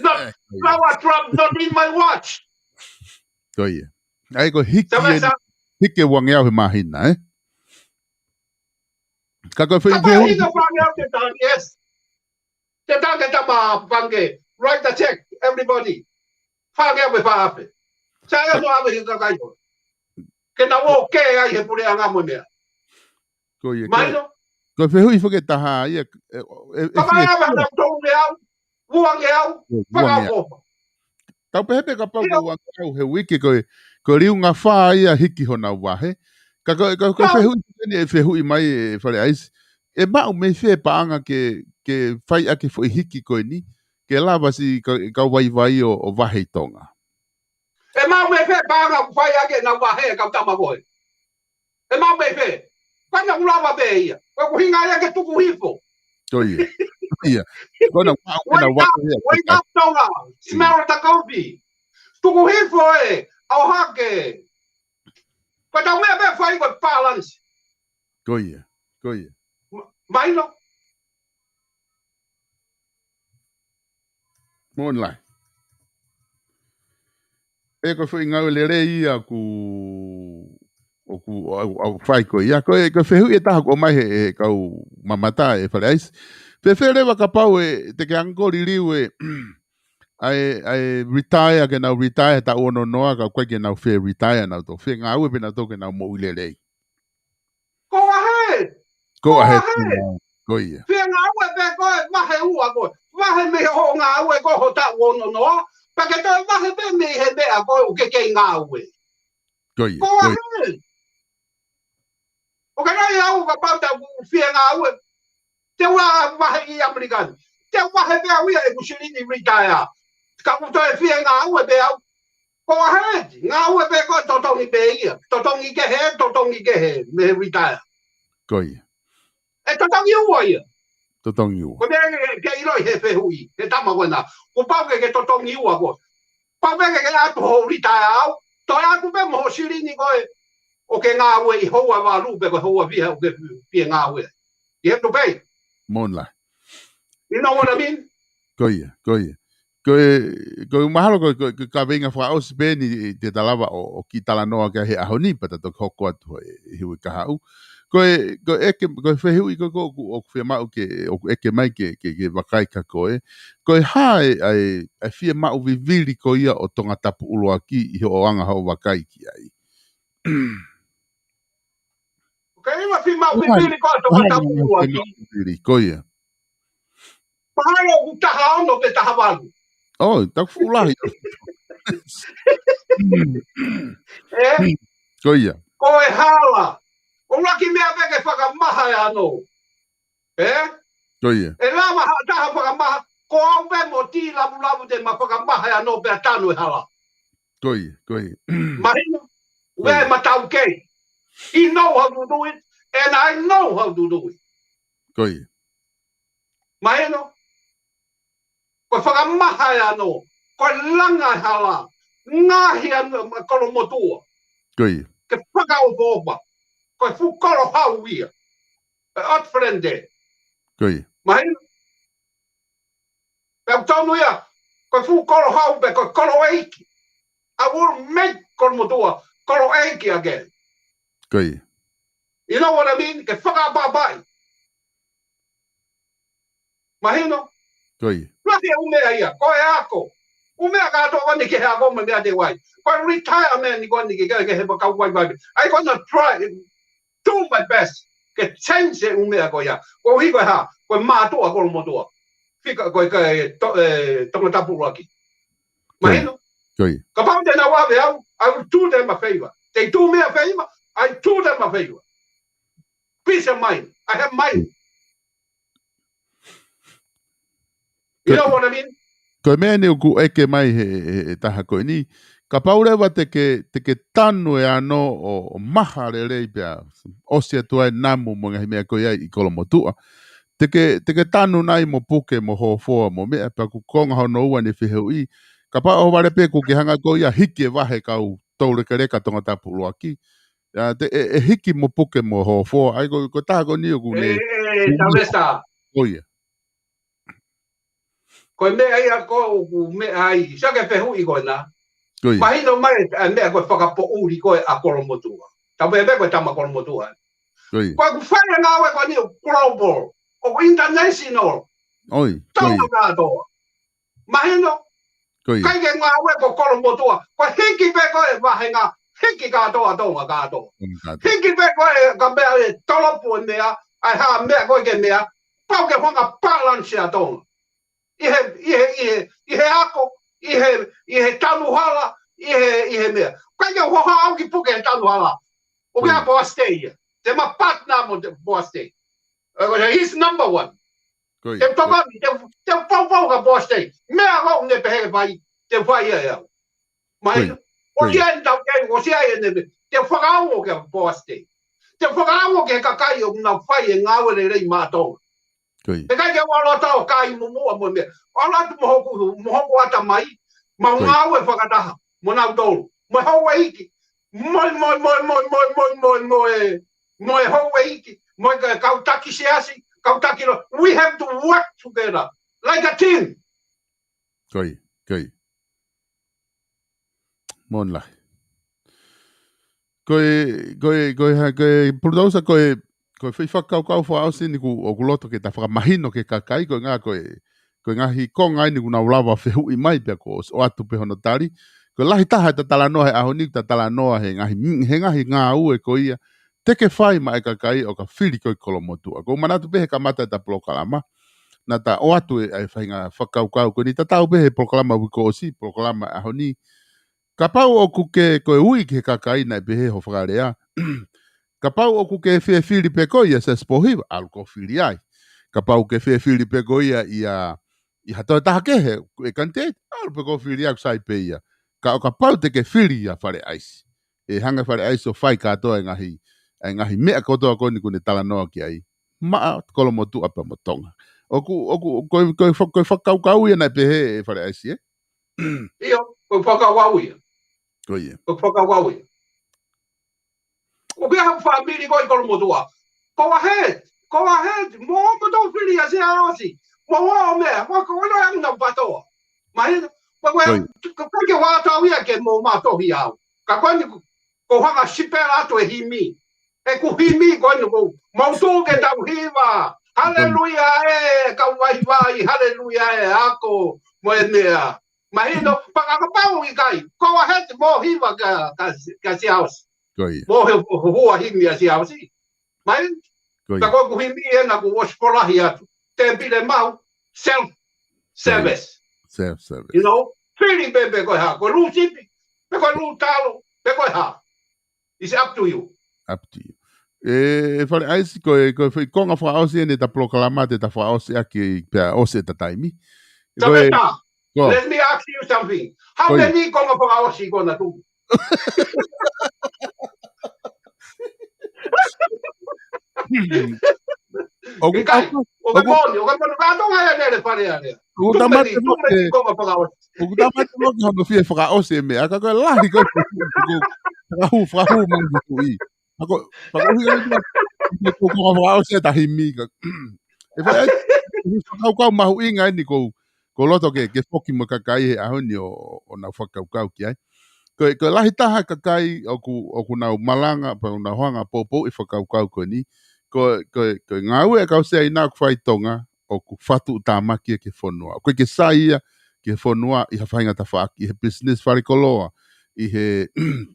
Not Donald Trump, not in my watch. Ko ia. ʻAi ko e hiki eni, hiki ua ngeau he māhina, ē? Ka ko e fē, kapau ʻe hiki ua ngeau te tau, yes. Te tau ke tama pange, write the check, everybody. Fā ngeau pe fā afe. Sai ʻa e fā afe he kakai ko. Ke nau ō ke ai he puleʻanga mo e meʻa. Ko ia, ko ia. Mahino? Ko e fehuʻi foki ʻe taha ia, ē, ē, ē, kapau ʻe fie ʻave ha tolu ngeau, ua ngeau, ua ngeau. Fakakaukau. Tau pehē pē kapau ko e ua ngeau he uike ko e, ko e liunga fā ia hiki honau vahe. Ka ko e, ko e, ko e fehuʻi eni ʻe fehuʻi mai ē Faleʻaisi. ʻE maʻu mei fē paʻanga ke, ke fai ʻaki e foʻi hiki ko eni, ke lava siʻi ka-, kau vaivai ʻo, ʻo vahe ʻi Tonga. ʻE maʻu mei fē paʻanga ʻoku fai ʻaki ʻenau vahe e kau tama ko e. ʻE maʻu mei fē. Ko ena ʻoku lava pē ia. Ko e ʻuhinga ia ke tuku hifo. Ko ia. Ko ena ʻoku maʻu ke nau vahe ia. Wake up, wake up, Tonga. Smell the coffee. Tuku hifo ē. ʻAo hake. Ko e tau meʻa pē fai ko e balance. Ko ia, ko ia. Mailo. Moʻoni lahi. ʻE ko e foʻi ngāue lelei ia ʻoku, ʻoku, ʻoku, ʻoku fai ko ia. Ko e, ko e fehuʻi ʻe taha ʻoku ʻomai he, he kau mamata ʻe Fale ʻAisi. Pe fēfē leva kapau ʻe, te ke ʻange ʻoku liliu e, ʻa e, ʻa e retire ke nau retire, taʻu ono noa, ka ʻoku ʻikai ke nau fie retire, nau tō fie ngāue pē nau tō ke nau moʻui lelei. Ko ahead. Ko ahead. Ko ia. Fie ngāue pē koe, vahe ua koe. Vahe mei hoʻo ngāue ko ho taʻu ono noa. Pea ke toe vahe pē mei he meʻa ko ē ʻoku ke kei ngāue. Ko ia. Ko ahead. ʻOku ʻikai au kapau te u fie ngāue. Te u vahe ʻi ʻAmelika ni. Te u vahe pē au ia ʻeku silini retire. Ka ʻoku toe fie ngāue pē au. Ko ahead, ngāue pē koe totongi pē ia. Totongi kehe, totongi kehe, mei he retire. Ko ia. ʻE totongi ua ia. Totongi ua. Ko e meʻa ke, ke ʻiloʻi he fehuʻi, he tama ko ena. Kuo pau ke, ke totongi ua koe. Pau pē ke, ke ʻatu hoʻo retire au. Toe ʻatu pē mo hoʻo silini ko ē ʻoku ke ngāue ʻi houa valu pe ko e houa fiha ʻoku ke fie ngāue. You have to pay. Moʻoni lahi. You know what I mean? Ko ia, ko ia. Ko e, ko e mahalo ko e, ko e, ko e kaveinga fakaʻosi pē eni te ta lava ʻo, ʻo kiʻi talanoa ki ai he ʻaho ni pea ta toki hoko atu he, he uike kahaʻu. Ko e, ko e ʻeke, ko e fehuʻi ko ē ʻoku, ʻoku fiemaʻu ke, ʻoku ʻeke mai ke, ke, ke vakai kia koe. Ko e hā e, ʻa e, ʻa e fiemaʻu vivili ko ia ʻo Tongatapu ʻUluaki ʻi hoʻo anga hoʻo vakai ki ai. ʻOku ʻikai ke fiemaʻu vivili ko ē ʻa Tongatapu ʻUluaki. Ko ia. Mahalo ʻoku taha ono pe taha valu. ʻOi, taku fuʻu lahi. ʻE? Ko ia. Ko e hala. ʻUluaki meʻa pē ke fakamaha e ano. ʻE? Ko ia. ʻE lava ha taha fakamaha, ko au pē mo Tī Lavulavu te ma fakamaha e ano pea tanu e hala. Ko ia, ko ia. Mahino? Ko ia. Ue ma taukei. He know how to do it, and I know how to do it. Ko ia. Mahino? Ko e fakamaha e ano, ko e langa e hala, ngaohi ano, ma Kolomotuʻa. Ko ia. Ke fakaʻofoʻofa, ko e fuʻu kolo hau ia. E ʻOtu Feleni te. Ko ia. Mahino? Pea ʻoku tonu ia, ko e fuʻu kolo hau pe ko e kolo ʻeiki. I will make Kolomotuʻa kolo ʻeiki again. Ko ia. You know what I mean? Ke fakaʻapaʻapaʻi. Mahino? Ko ia. Lahi e ʻū meʻa ia, ko e ako. ʻŪ meʻa kātoa ko eni ki he ako mo e meʻa te u ʻai. Ko e retirement ni ko eni ki he, ki he kau vaivai. I gonna try to do my best ke change e ʻū meʻa ko ia. Ko e hiko e hā, ko e mātuʻa Kolomotuʻa. Fika ko e, ko e, to-, e, Tongatapu ʻUluaki. Mahino? Ko ia. Kapau te nau ʻave au, I will do them a favor. They do me a favor, I do them a favor. Peace of mind. I have mine. You know what I mean? Ko e meʻa eni ʻoku ʻeke mai he, he, he taha ko eni. Kapau leva te ke, te ke tanu e ano ʻo, ʻo maha lelei pea ʻosi atu ai namu mo e ngaahi meʻa ko ia ʻi Kolomotuʻa. Te ke, te ke tanu nai mo puke mo hōfoa mo meʻa pea ko e konga hono ua eni e fehuʻi. Kapau ʻohovale pē kuo ke hanga ko ia hiki e vahe kau toulekeleka Tongatapu ʻUluaki. ʻA, te, ʻe, ʻe hiki mo puke mo hōfoa. ʻAi ko, ko e taha ko eni ʻoku ne. ʻE, ʻe, ʻe, Tavesa. Ko ia. Ko e meʻa ia ko ʻoku meʻa ai, sa ke fehuʻi ko ena. Ko ia. Mahino mai, ʻa e meʻa ko e fakapoʻuli ko ē ʻa Kolomotuʻa. Tau pehē pē ko e tama Kolomotuʻa. Ko ia. Ko e ʻoku fai e ngāue ko eni ʻoku global, ʻoku international. ʻOi, ko ia. Tonga kātoa. Mahino? Ko ia. ʻIkai ke ngāue ko Kolomotuʻa. Ko e hiki pē ko ē vahenga, hiki kātoa Tonga kātoa. Tonga kātoa. Hiki pē ko ē ka meʻa e tolopu e meʻa, ʻa e hā meʻa ko ē ke meʻa, pau ke hanga balance ʻa Tonga. ʻI he, ʻi he, ʻi he, ʻi he ako, ʻi he, ʻi he tanu hala, ʻi he, ʻi he meʻa. ʻIkai ke hohaʻa au ki puke he tanu hala. ʻOku ʻi ai Boas Tei ia. Te ma partner mo Boas Tei. ʻE, ko e, he's number one. Ko ia. Te u tokoni, te u, te u poupou kia Boas Tei. Meʻa ko ē ʻoku ne pehē ke fai, te u fai ia ʻe au. Mahino? Ko ia. ʻOsi ʻi ai ʻene taukei, ʻosi ʻi ai ʻene meʻa. Te u fakaongo kia Boas Tei. Te u fakaongo ki he kakai ʻoku nau fai e ngāue lelei maʻa Tonga. Ko ia. He ʻikai ke u ʻalu atu ʻo kai mumuʻa mo e meʻa. ʻAlu atu mo hoku, mo hoku ʻatamai, mau ngāue fakataha mo nautolu. Mo e houʻeiki. Mo e, mo e, mo e, mo e, mo e, mo e, mo e, mo e, mo e houʻeiki, mo e kau taki siasi, kau taki lo. We have to work together like a team. Ko ia, ko ia. Moʻoni lahi. Ko e, ko e, ko e, ha- ko e, Pulutausa, ko e, ko e foʻi fakakaukau fakaʻosi eni ʻoku, ʻoku loto ke ta fakamahino ki he kakai, ko e ngaahi, ko e, ko e ngaahi konga eni ʻoku nau lava fehuʻi mai pea kuo ʻosi ʻoatu pē hono tali. Ko e lahi taha ʻeta talanoa he ʻaho ni, ta talanoa he ngaahi, he ngaahi ngāue ko ia te ke fai maʻa e kakai ʻo ka fili ko ē ki Kolomotuʻa. ʻOku ou manatu pē he kamata ʻeta polokalama, naʻa ta ʻoatu e, ʻa e faʻahinga fakakaukau ko eni, tatau pē he polokalama uike kuo ʻosi, polokalama ʻaho ni. Kapau ʻoku ke, ko e ui ki he kakai naʻe pehē hoʻo fakalea. Kapau ʻoku ke fie fili pē koe ʻia Siaosi Pōhiva, ʻalu koe ʻo fili ai. Kapau ʻoku ke fie fili pē koe ia ʻia, ʻi ha toe taha kehe, e candidate, ʻalu pē koe ʻo fili ai, ʻoku sai pē ia. Ka ʻo kapau te ke fili ʻia Fale ʻAisi, ʻe hanga ʻe Fale ʻAisi ʻo fai kātoa e ngaahi, e ngaahi meʻa kotoa ko eni ʻoku ne talanoa ki ai maʻa Kolomotuʻa pea mo Tonga. ʻOku, ʻoku, ko e, ko e fa-, ko e fakakaukau ia naʻe pehē ʻe Fale ʻAisi, ē? ʻIo, ko e fakakaukau ia. Ko ia. Ko e fakakaukau ia. ʻOku ʻi ai haʻaku fāmili ko ē ʻi Kolomotuʻa. Go ahead, go ahead, mou ō kotoa ʻo fili ʻia Siaosi. Mou ō ʻo meʻa, ʻoku ʻikai ke ʻi ai ha meʻa ʻoku patoa. Mahino, ko e, ko e, ko e ke ʻoatu au ia ke mou mātohi au. Ka ko eni ʻoku ou hanga ʻo sipela atu e himi. ʻEku himi ko eni ʻoku ou, mou tuʻu ke tau hiva. Haleluia ē, kau vaivai, haleluia ē, ako, mo e meʻa. Mahino, pea kapau ʻikai, go ahead, mou hiva kia, kia, kia Siaosi. Ko ia. Mou he, he, hua himi ʻa Siaosi. Mahino, Ko ia. ka ko ʻeku himi ena ʻoku ou ʻosi folahi atu. Tēpile maʻu, self service. Self service. You know, fili pē pe ko e hā, ko e lū sipi, pe ko e lū talo, pe ko e hā. It's up to you. Up to you. ʻE, ʻe Fale ʻAisi, ko e, ko e foʻi konga fakaʻosi eni ʻeta polokalama te ta fakaʻosi ʻaki pea ʻosi ʻeta taimi. Ko e, Taveta, ko, let me ask you something. How Ko ia. many konga fakaʻosi ko ena tuku? ʻoku, ʻIkai, ʻoku, ʻoku ʻoku, moʻoni, ʻoku moʻoni, ka tonga e lele Fale Alea. ʻoku Too tamate many, too loke, many konga fakaʻosi. ʻoku tamate loke hono fie fakaʻosi e meʻa, ka ko e lahi ko e, ko e, fakahu, fakahu mai ki tuʻi. Ako, fakahu ia, ko e, ko e, ko e fakaʻosi ʻeta himi ka. ʻE Fale ʻAisi, ko e fakakaukau mahuʻinga eni ʻoku ou, ʻoku ou loto ke, ke foki mo e kakai he ʻaho ni ʻo, ʻo nau fakakaukau ki ai. Ko e, ko e lahi taha kakai ʻoku, ʻoku nau malanga, pea ʻoku nau hanga ʻo poupouʻi e fakakaukau ko eni. Ko e, ko e, ko e ngāue ʻa e kau Siaina ʻoku fai ʻi Tonga, ʻoku fatu tāmaki ia ki he fonua. ʻOku ʻikai ke sai ia ki he fonua ʻi ha faʻahinga tafaʻaki, ʻi he business fale koloa, ʻi he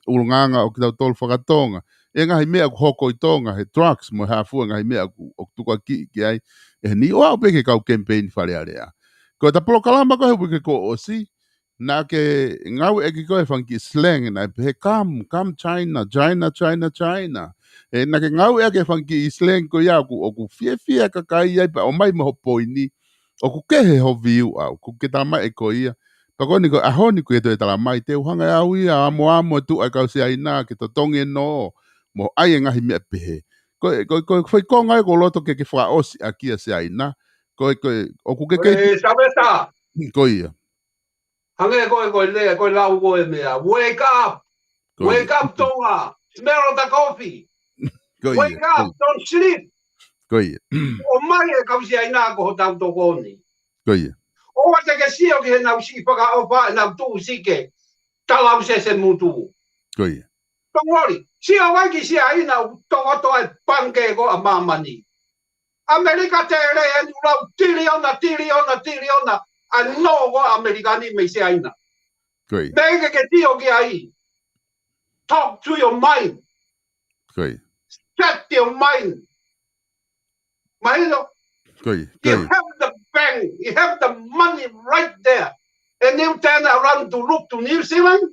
ʻulungaanga ʻo kitautolu faka-Tonga. ʻI he ngaahi meʻa ʻoku hoko ʻi Tonga, he drugs, mo e hā fua e ngaahi meʻa ʻoku, ʻoku tukuakiʻi ki ai ʻe he niʻihi, ʻo aʻu pē ki he kau campaign Fale Alea. Ko ʻeta polokalama ko ē he uike kuo ʻosi, naʻa ke ngāueʻaki koe e fanga kiʻi slang, naʻe pehē come, come China, China, China, China. ʻE, naʻa ke ngāueʻaki e fanga kiʻi slang ko ia ʻoku, ʻoku fiefia e kakai ai pea ʻomai mo ho poini. ʻOku kehe ho view ʻaʻau, ʻoku ke talamai ʻe koe ia. Pea ko eni ko e ʻaho ni ʻoku ke toe talamai te u hanga ʻe au ia ʻo amoamo e tuʻa e kau Siaina ke totongi e nō, mo ʻai e ngaahi meʻa pehē. Ko e, ko e, ko e foʻi konga ia ʻoku ou loto ke, ke fakaʻosi ʻaki ʻa Siaina. Ko e, ko e, ʻoku ke kei, ʻE, Saveta. Ko ia. Hangē ko e, ko e lea, ko e lau ko e meʻa. Wake up. Ko ia. Wake up, Tonga. Smell the coffee. Ko ia. Wake up. Don't sleep. Ko ia. ʻOmai e kau Siaina ko hotau tokoni. Ko ia. ʻOua te ke sio ki heʻenau siʻi fakaʻofa, ʻenau tuʻu sike. Talau sese mutu. Ko ia. Tongoli, sio ai ki Siaina ʻoku tokoto e pangikē ko ē ʻa māmani. ʻAmelika tele eni ʻoku lau tiliona, tiliona, tiliona ʻa e nō ko ē ʻa ʻAmelika ni mei Siaina. Ko ia. Mei ke ke sio ki ai. Talk to your mind. Ko ia. Set your mind. Mahino, Ko ia. Ko you ia. have the bank, you have the money right there. And you turn around to look to New Zealand,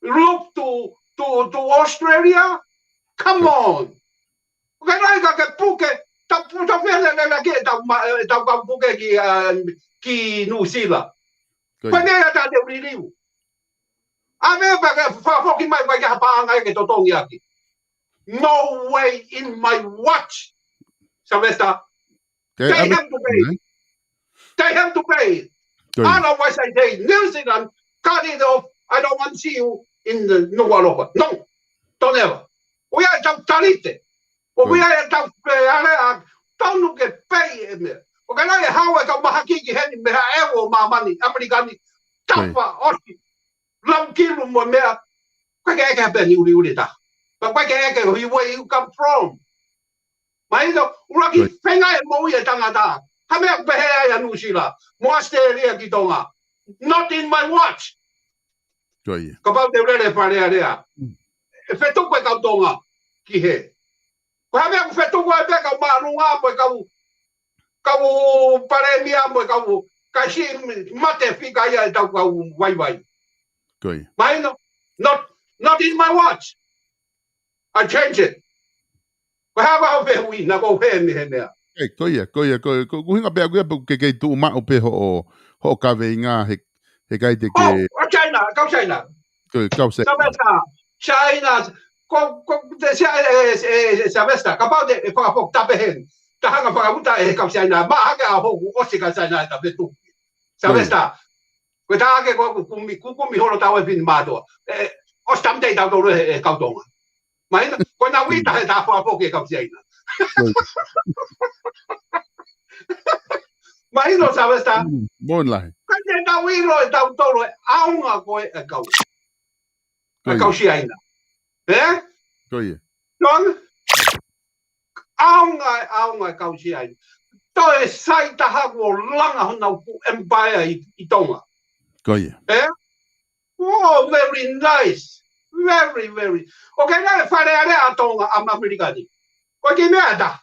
look to, to, to Australia. Come on. Ke nai ka ke puke, ta pu-, ta fia le, le, le, ke ta ma, eh, ta ka puke ki, uh, ki New Zealand. Ko Ko ia. nei a ta te liliu. A me pa ke fa-, foki mai, mai ke ha paʻanga ke totongi ʻaki. No way in my watch. Sylvester, Ke they ame-, have to pay. They have to pay. Ko ia. Otherwise, I say, New Zealand, cut it off. I don't want to see you in the Nukuʻalofa. No, don't ever. We are tau talite. ʻOku ʻi ai e tau pē ale a tonu ke pei e meʻa. ʻOku ʻi ai e hau e kau mahaki ki heni mei he ʻEua ʻo māmani, ʻAmelika ni, tapa ʻosi, lau kilu mo e meʻa, ʻoku ʻikai ke ʻeke ha peni uli uli ta. But ʻoku ʻikai ke ʻeke where you come from. Mahino, ʻuluaki fenga e moʻui e tangata. Ha meʻa ʻoku pehē ai ʻa Nuʻusila, mo ʻAositelēlia ki Tonga. Not in my watch. Kapau te u lele Fale Alea. ʻE fetuku e kau Tonga ki hē. Ko ha meʻa ʻoku fetuku ai pē kau māʻolunga mo e kau, kau palēmia mo e kau kaisi mate fika ia e tau kau vaivai. Mahino, not, not in my watch. I change it. Ko e hā ko ʻeku fehuʻi, naʻa ku hē mei he meʻa. Ko ia, ko ia, ko ia, ko, ko hinga pē ʻaku ia pe ʻoku ke kei tuʻu maʻu pē hoʻo, hoʻo kaveinga he, he ʻikai te ke. Oh, ʻa China, kau China. Ko, kau China. Sylvester, China, ko, ko, te sia, e, e, e, e, Sylvester, kapau te, e fakafoki tape heni. Ka hanga fakamuta e kau China, ma hake a hoku ʻosi ka China e tape tu. Sylvester, ko e tā ke ko kumi, kumi holo tau e fini mātoa. E, ʻosi tamte i tau tolu e, e kau Tonga. Mahino, ko e nau ita he tā fakafoki e kau China. Mahino Sylvester. Moʻoni lahi. Ka te tau ʻilo e tau tolu e ʻaonga ko e, e kau. E kau China. E? Ko ia. Tonga, ʻaonga, ʻaonga e kau China. Toe sai taha kuo langa honau fuʻu empire ʻi, ʻi Tonga. Ko ia. E? Oh, very nice. Very, very. ʻOku ʻi ai e Fale Alea ʻa Tonga ʻa ʻAmelika ni. Ko e kiʻi meʻa ta.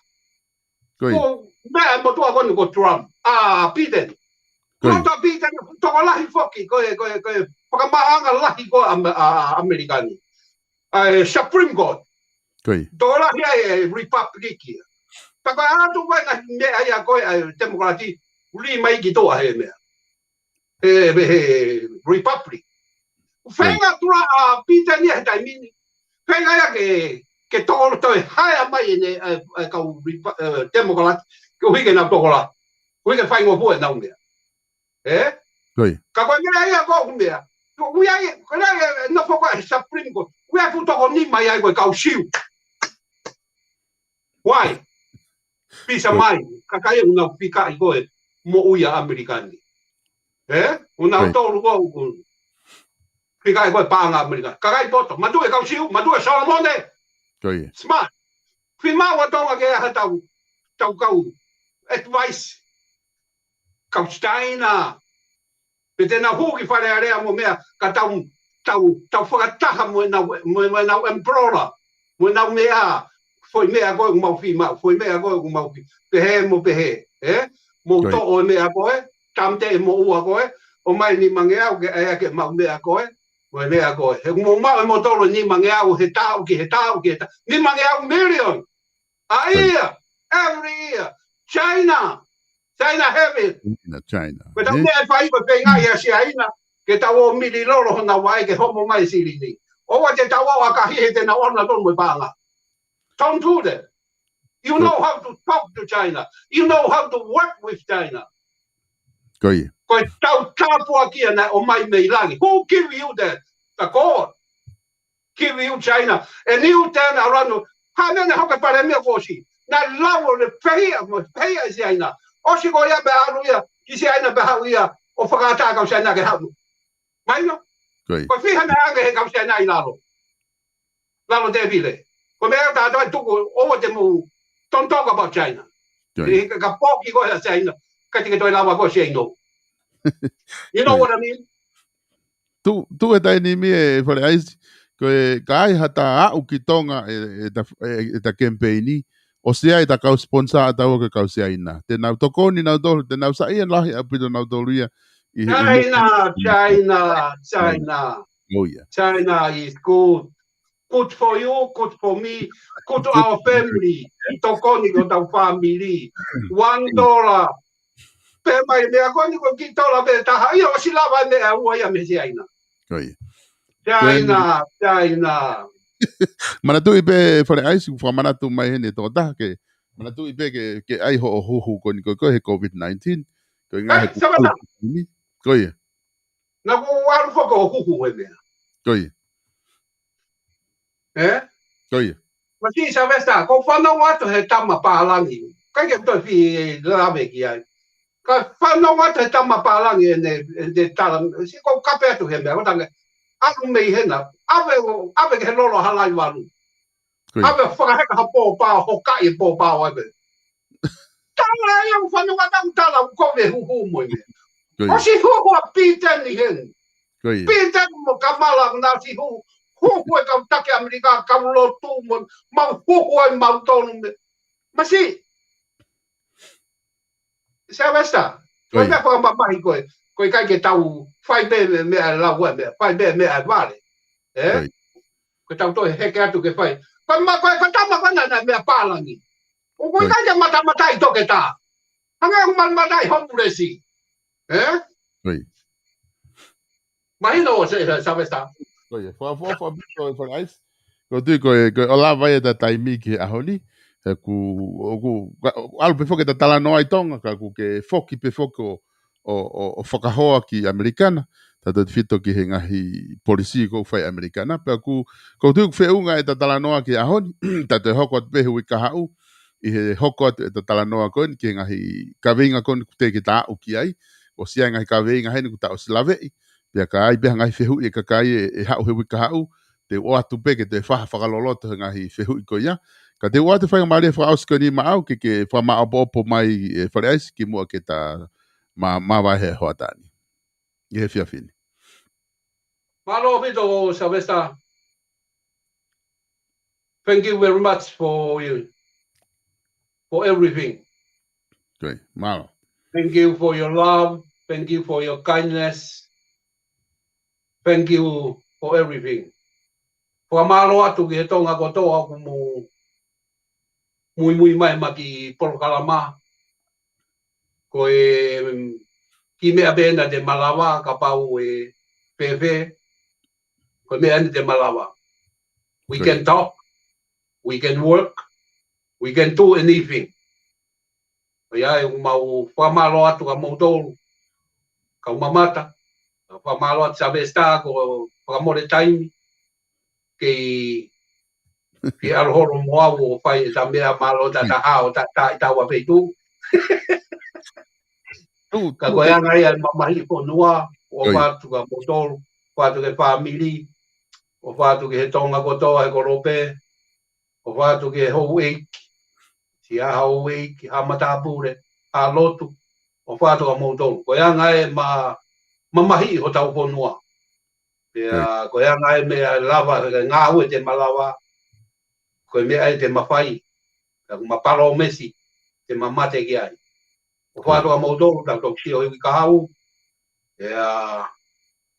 Ko ia. Ko e meʻa motuʻa ko eni ko Trump. ʻA Biden. Ko ia. Ko Biden, tokolahi foki, ko e, ko e, ko e, fakamaʻanga lahi ko ē ʻa, ʻa, ʻa ʻAmelika ni. ʻA e Supreme Court. Ko ia. Tokolahi ai e Republic ia. Ka ko e ʻatu ko ē ngaahi meʻa ia ko ē ʻa e Democrat, uli mai ki tuʻa he meʻa. He, he Republic. Feinga tura ʻa Biden ia he taimi ni. Feinga ia ke, ke tokolo toe haea mai ʻene, e, e kau Repu-, e, Democrat, ke ʻuhi ke nau tokola. ʻUhi ke faingofua ʻenau meʻa. E? Ko ia. Ka ko e meʻa ia ko ʻeku meʻa. Ko ia, ko ia, e, nofo ko ē he Supreme Court. Ko ia fu toko nima ia ko e kau Siu. Why? Pisa mai, kakai ʻoku nau fikaʻi ko ē moʻui ʻa ʻAmelika ni. E? ʻOku nau tolu ko ē ʻoku fikaʻi ko ē paʻanga ʻAmelika. Kakai poto, matu e kau Siu, matu e Solomone. Ko ia. Smart. Fiemaʻu ʻa Tonga ke ʻai ha tau, tau kau advice. Kau China. Pe te nau hū ki Fale Alea mo meʻa, ka tau, tau, tau fakataha mo ʻenau, mo, mo ʻenau emperor, mo ʻenau meʻa, foʻi meʻa ko ē ʻoku mau fiemaʻu, foʻi meʻa ko ē ʻoku mau fi-, pehē mo pehē, e? Mo toʻo e meʻa ko ē, tamte e moʻua ko ē, ʻomai nimangeau ke ʻai ake mau meʻa ko ē, mo e meʻa ko ē. He mo mau e motolo nimangeau he taʻu ki he taʻu ki he taʻu, nimangeau million. A ia, every year. China. China have it. China, China. Ko e tau meʻa e fai ko e feinga ia China. Ke tau ō mili lolo hona wai ke homo mai silini. ʻOua te tau ō ʻakahi he te nau ʻona tonu mo e paʻanga. Don't do that. You know how to talk to China. You know how to work with China. Ko ia. Ko e tau tāpuaki ia naʻe ʻomai mei langi. Who give you that? The God. Give you China. And you turn around. Ha mene hoke palēmia ko ʻosi. Naʻe lau ʻo ne feia, mo feia ʻe China. ʻOsi ko ia pea ʻalu ia ki China pea haʻu ia ʻo fakaʻatā kau China ke haʻu. Mahino? Ko ia. Ko e fiha naʻe ʻange he kau China ʻi lalo. Lalo tēvile. Ko e meʻa ʻoku tātā tuku ʻoua te mou don't talk about China. Ko ia. He ka, ka poki ko ē ʻa China. Ka te ke toe lava ko ē China. You know what I mean? Tu, tu e taimi ē Fale ʻAisi, ko e ka ai ha ta aʻu ki Tonga e, e ta, e, e ta campaign, ʻosi ai ta kau sponsor ʻa taua ke kau China. Te nau tokoni nautolu, te nau saiʻia lahi ʻaupito nautolu ia ʻi he China, China, China. Oh, yeah. China is good. Good for you, good for me, good to our family. Tokoni ki hotau family. One dollar. Pe mai meʻa ko eni ko e kiʻi tola pē taha. Ia ʻosi lava e meʻa ʻe ua ia mei China. Ko ia. China, China. Manatuʻi pē Fale ʻAisi, fakamanatu mai heni e tokotaha ke, manatuʻi pē ke, ke ʻai hoʻo huhu ko eni ko e, ko e he COVID nineteen. Ko e ngaahi, eh, he kupu Samata. Ko ia. Naʻa ku ʻalu foki ʻo huhu he meʻa. Ko ia. Eh? Ko ia. Masiʻi Sylvester, ʻoku ou fanongo atu he tama pālangi. ʻIkai ke toe fie lave ki ai. Ka fanongo atu he tama pālangi ʻene, ʻene tala. Siʻi ʻoku ou kape atu he meʻa, ʻo tange. ʻAlu mei hena. ʻAve, ʻave ki he lolo Halaivalu. ʻAve fakaheka ha pōpao, hokaʻi e pōpao ʻave. Tala ia ʻoku fanongo atu tala ʻoku ʻave huhu mo e meʻa. ʻOsi huhu ʻa Pīteni heni. Pīteni mo Kamala naʻe ʻosi huhu. Huhu e kau taki ʻAmelika, kau lotu mo, mau huhu ai mautolu meʻa. Masiʻi Sylvester, ko e meʻa fakamamahi ko e, ʻoku ʻikai ke tau fai meʻa, meʻa, meʻa lau e meʻa, fai meʻa, meʻa vale. ʻE? Ko e tau toe heke atu ke fai. Ko e ma-, ko e, ko e tama ko ena naʻe meʻa pālangi. ʻOku ʻikai ke matamataʻi toketā. Hangē ʻoku matamataʻi homeless. ʻE? Mahino ʻo se, se, Sylvester. Ko ia, fakaʻofoʻofa ʻaupito e Fale ʻAisi. Ko e tui ko e, ko e ʻo lava ia ʻeta taimi ki he ʻaho ni. He ʻoku, ʻoku, ka, ʻalu pē foki ʻeta talanoa ʻi Tonga, ka ʻoku ke foki pē foki ʻo, ʻo, ʻo, ʻo fakahoa ki ʻAmelika na. Tautautefito ki he ngaahi polisī ʻoku fai ʻe ʻAmelika na. Pea ʻoku, ko e tui ʻoku feʻunga ʻeta talanoa ki he ʻaho ni. Ta toe hoko atu pē he uike kahaʻu. ʻI he hoko atu ʻeta talanoa ko eni ki he ngaahi kaveinga ko eni ʻoku teʻeki ke ta aʻu ki ai. ʻOsi ʻi ai e ngaahi kaveinga heni ʻoku ta ʻosi laveʻi. Pea ka ʻi ai pē ha ngaahi fehuʻi ʻa e kakai ʻe, ʻe haʻu he uike kahaʻu, te u ʻoatu pē ke toe faʻa fakaloloto he ngaahi fehuʻi ko ia. Ka te u ʻoatu e faingamālie fakaʻosi ko eni maʻau ke, ke fakamāʻopoʻopo mai e Fale ʻAisi kimuʻa ke ta mā, māvae he hoʻatā ni. ʻI he efiafi ni. Mālō ʻaupito Sylvester. Thank you very much for you, for everything. Great. Mālō. Thank you for your love. Thank you for your kindness. Thank you for everything. Fakamālō atu ki he Tonga kotoa ʻoku mou muimui mai ma ki polokalama. Ko e, mm, kiʻi meʻa pē ena te malava kapau ʻe fēfē. Ko e meʻa eni te malava. We can talk, we can work, we can do anything. ʻA ia ʻoku mau fakamālō atu kia moutolu kau mamata. Fakamālō atu Sylvester ko e fakamole taimi. Kei fie ʻalu holo mo au ʻo fai ʻeta meʻa mālō ta ta hao ta ta ʻi taua pē ʻi tuʻa. Ka ko e anga ia e mamahiʻi fonua, ʻofa atu kia moutolu, ʻofa atu ki he fāmili, ʻofa atu ki he Tonga kotoa he kolope, ʻofa atu ki he houʻeiki, siʻa houʻeiki, haʻa matāpule, haʻa lotu, ʻofa atu kia moutolu. Ko e anga e ma-, mamahiʻi hotau fonua. Pea ko e anga e meʻa lava, ko e ngāue te malava, ko e meʻa ʻe te mafai, pea ʻoku ma palōmesi, te mamate ki ai. ʻOfa atu kia moutolu, tau toki sio he uike kahaʻu, ʻe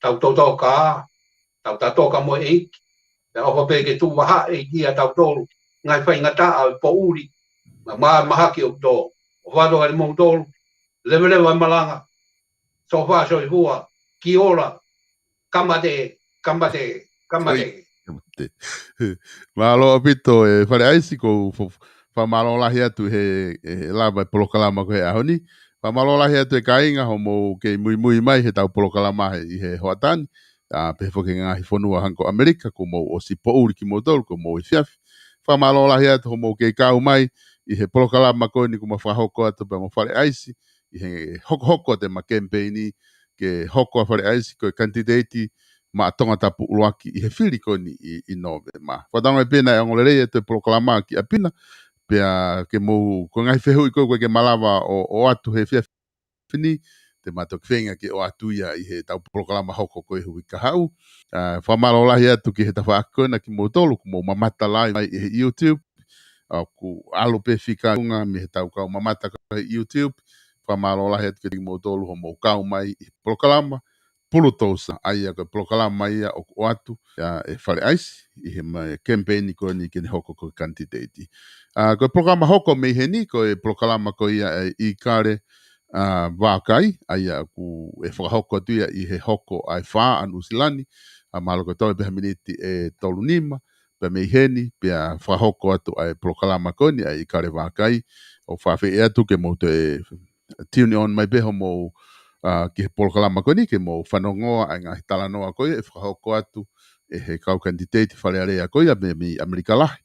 tau totoka, tau tatoka mo e ʻEiki, pea ʻofa pē ke tuʻu vahaʻa e ʻEiki ʻia tautolu, ngaahi faingataʻa ʻo e poʻuli, ma, ma, mahaki ʻoku tō. ʻOfa atu kia moutolu, leveleva e malanga, sofa soifua, ki ola, kamate, kamate, kamate. Mālō ʻaupito e Fale ʻAisi, ʻoku ou fa-, fakamālō lahi atu he, he lava e polokalama ko e ʻaho ni. Fakamālō lahi atu e kāinga hoʻomou kei muimui mai he tau polokalama he, ʻi he hoʻatā ni. ʻA, pehē foki ki he ngaahi fonua hangē ko ʻAmelika, kuo mou ʻosi poʻuli kimoutolu, kuo mou efiafi. Fakamālō lahi atu hoʻomou kei kau mai ʻi he polokalama ko eni kuo ma fakahoko atu pea mo Fale ʻAisi, ʻi he hokohoko atu ʻema kemipeini ke hoko ʻa Fale ʻAisi ko e kanititeiti maʻa Tongatapu ʻuluaki ʻi he fili ko eni ʻi, ʻi Nōvema. Fakatauange pē naʻe ongo lelei atu e polokalama ki ʻapi na, pea ke mou, ko e ngaahi fehuʻi ko ē ʻoku ʻikai ke malava ʻo, ʻoatu he efiafi ni, te ma toki feinga ke ʻoatu ia ʻi he tau polokalama hoko ko e uike kahaʻu. ʻA, fakamālō lahi atu ki he tafaʻaki ko ena kimoutolu, ʻoku mou mamata live mai ʻi he YouTube. ʻA, ʻoku ʻalu pē fika ʻi ʻolunga mei he tau kau mamata ko ē he YouTube. Fakamālō lahi atu kiate kimoutolu hoʻomou kau mai ʻi he polokalama Pulutousa, ʻa ia ko e polokalama ia ʻoku ʻoatu ia ʻe Fale ʻAisi, ʻi he ma-, kemipeini ko eni ke ne hoko ko e kanititeiti. ʻA, ko e polokalama hoko mei heni, ko e polokalama ko ia ʻa e ʻIkale, ʻa, Vākai, ʻa ia ʻoku ʻe fakahoko atu ia ʻi he hoko ʻa e fā ʻa Nuʻusila ni, ʻa, mahalo ko e toe pē ha miniti ʻe tolu nima, pea mei heni, pea fakahoko atu ʻa e polokalama ko eni ʻa e ʻIkale Vākai, ʻoku fakaafeʻi atu ke mou toe tune on mai pē hoʻomou, ʻa, ki he polokalama ko eni ke mou fanongoa ʻa e ngaahi talanoa ko ia ʻe fakahoko atu ʻe he kau kanititeiti Fale Alea ko ia mei, mei ʻAmelika Lahi.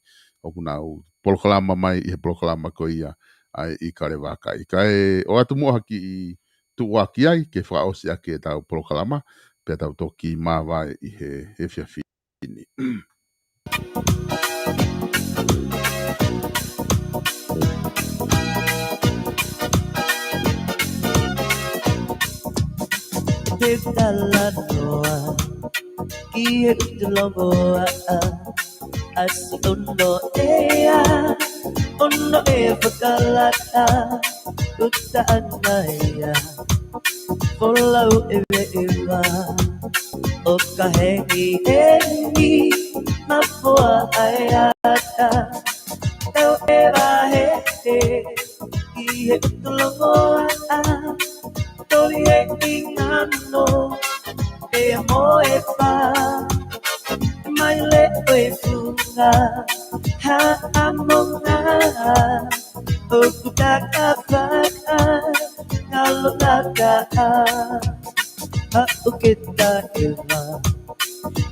ʻoku nau polokalama mai ʻi he polokalama ko ia ʻa e ʻIkale Vākai. Kae ʻoatu muʻa ha kiʻi tuʻuaki ai ke fakaʻosi ʻaki ʻetau polokalama, pea tau toki māvae ʻi he, he efiafi ni. Te talanoa ki he ʻutu longoaʻa, ʻasi ono ʻea, ono ʻea fakalata, ʻuta ʻana ia, folau ʻeveʻeva, ʻo ka hengihengi, mafoa ʻa e ata, tau ʻeva he he, ki he ʻutu longoaʻa, toli he ʻingano, ʻea mo e pā, mai le ʻo e funga, Haʻamonga, ʻoku takapaka, ngalo nakaʻa, haʻu ke taʻeva,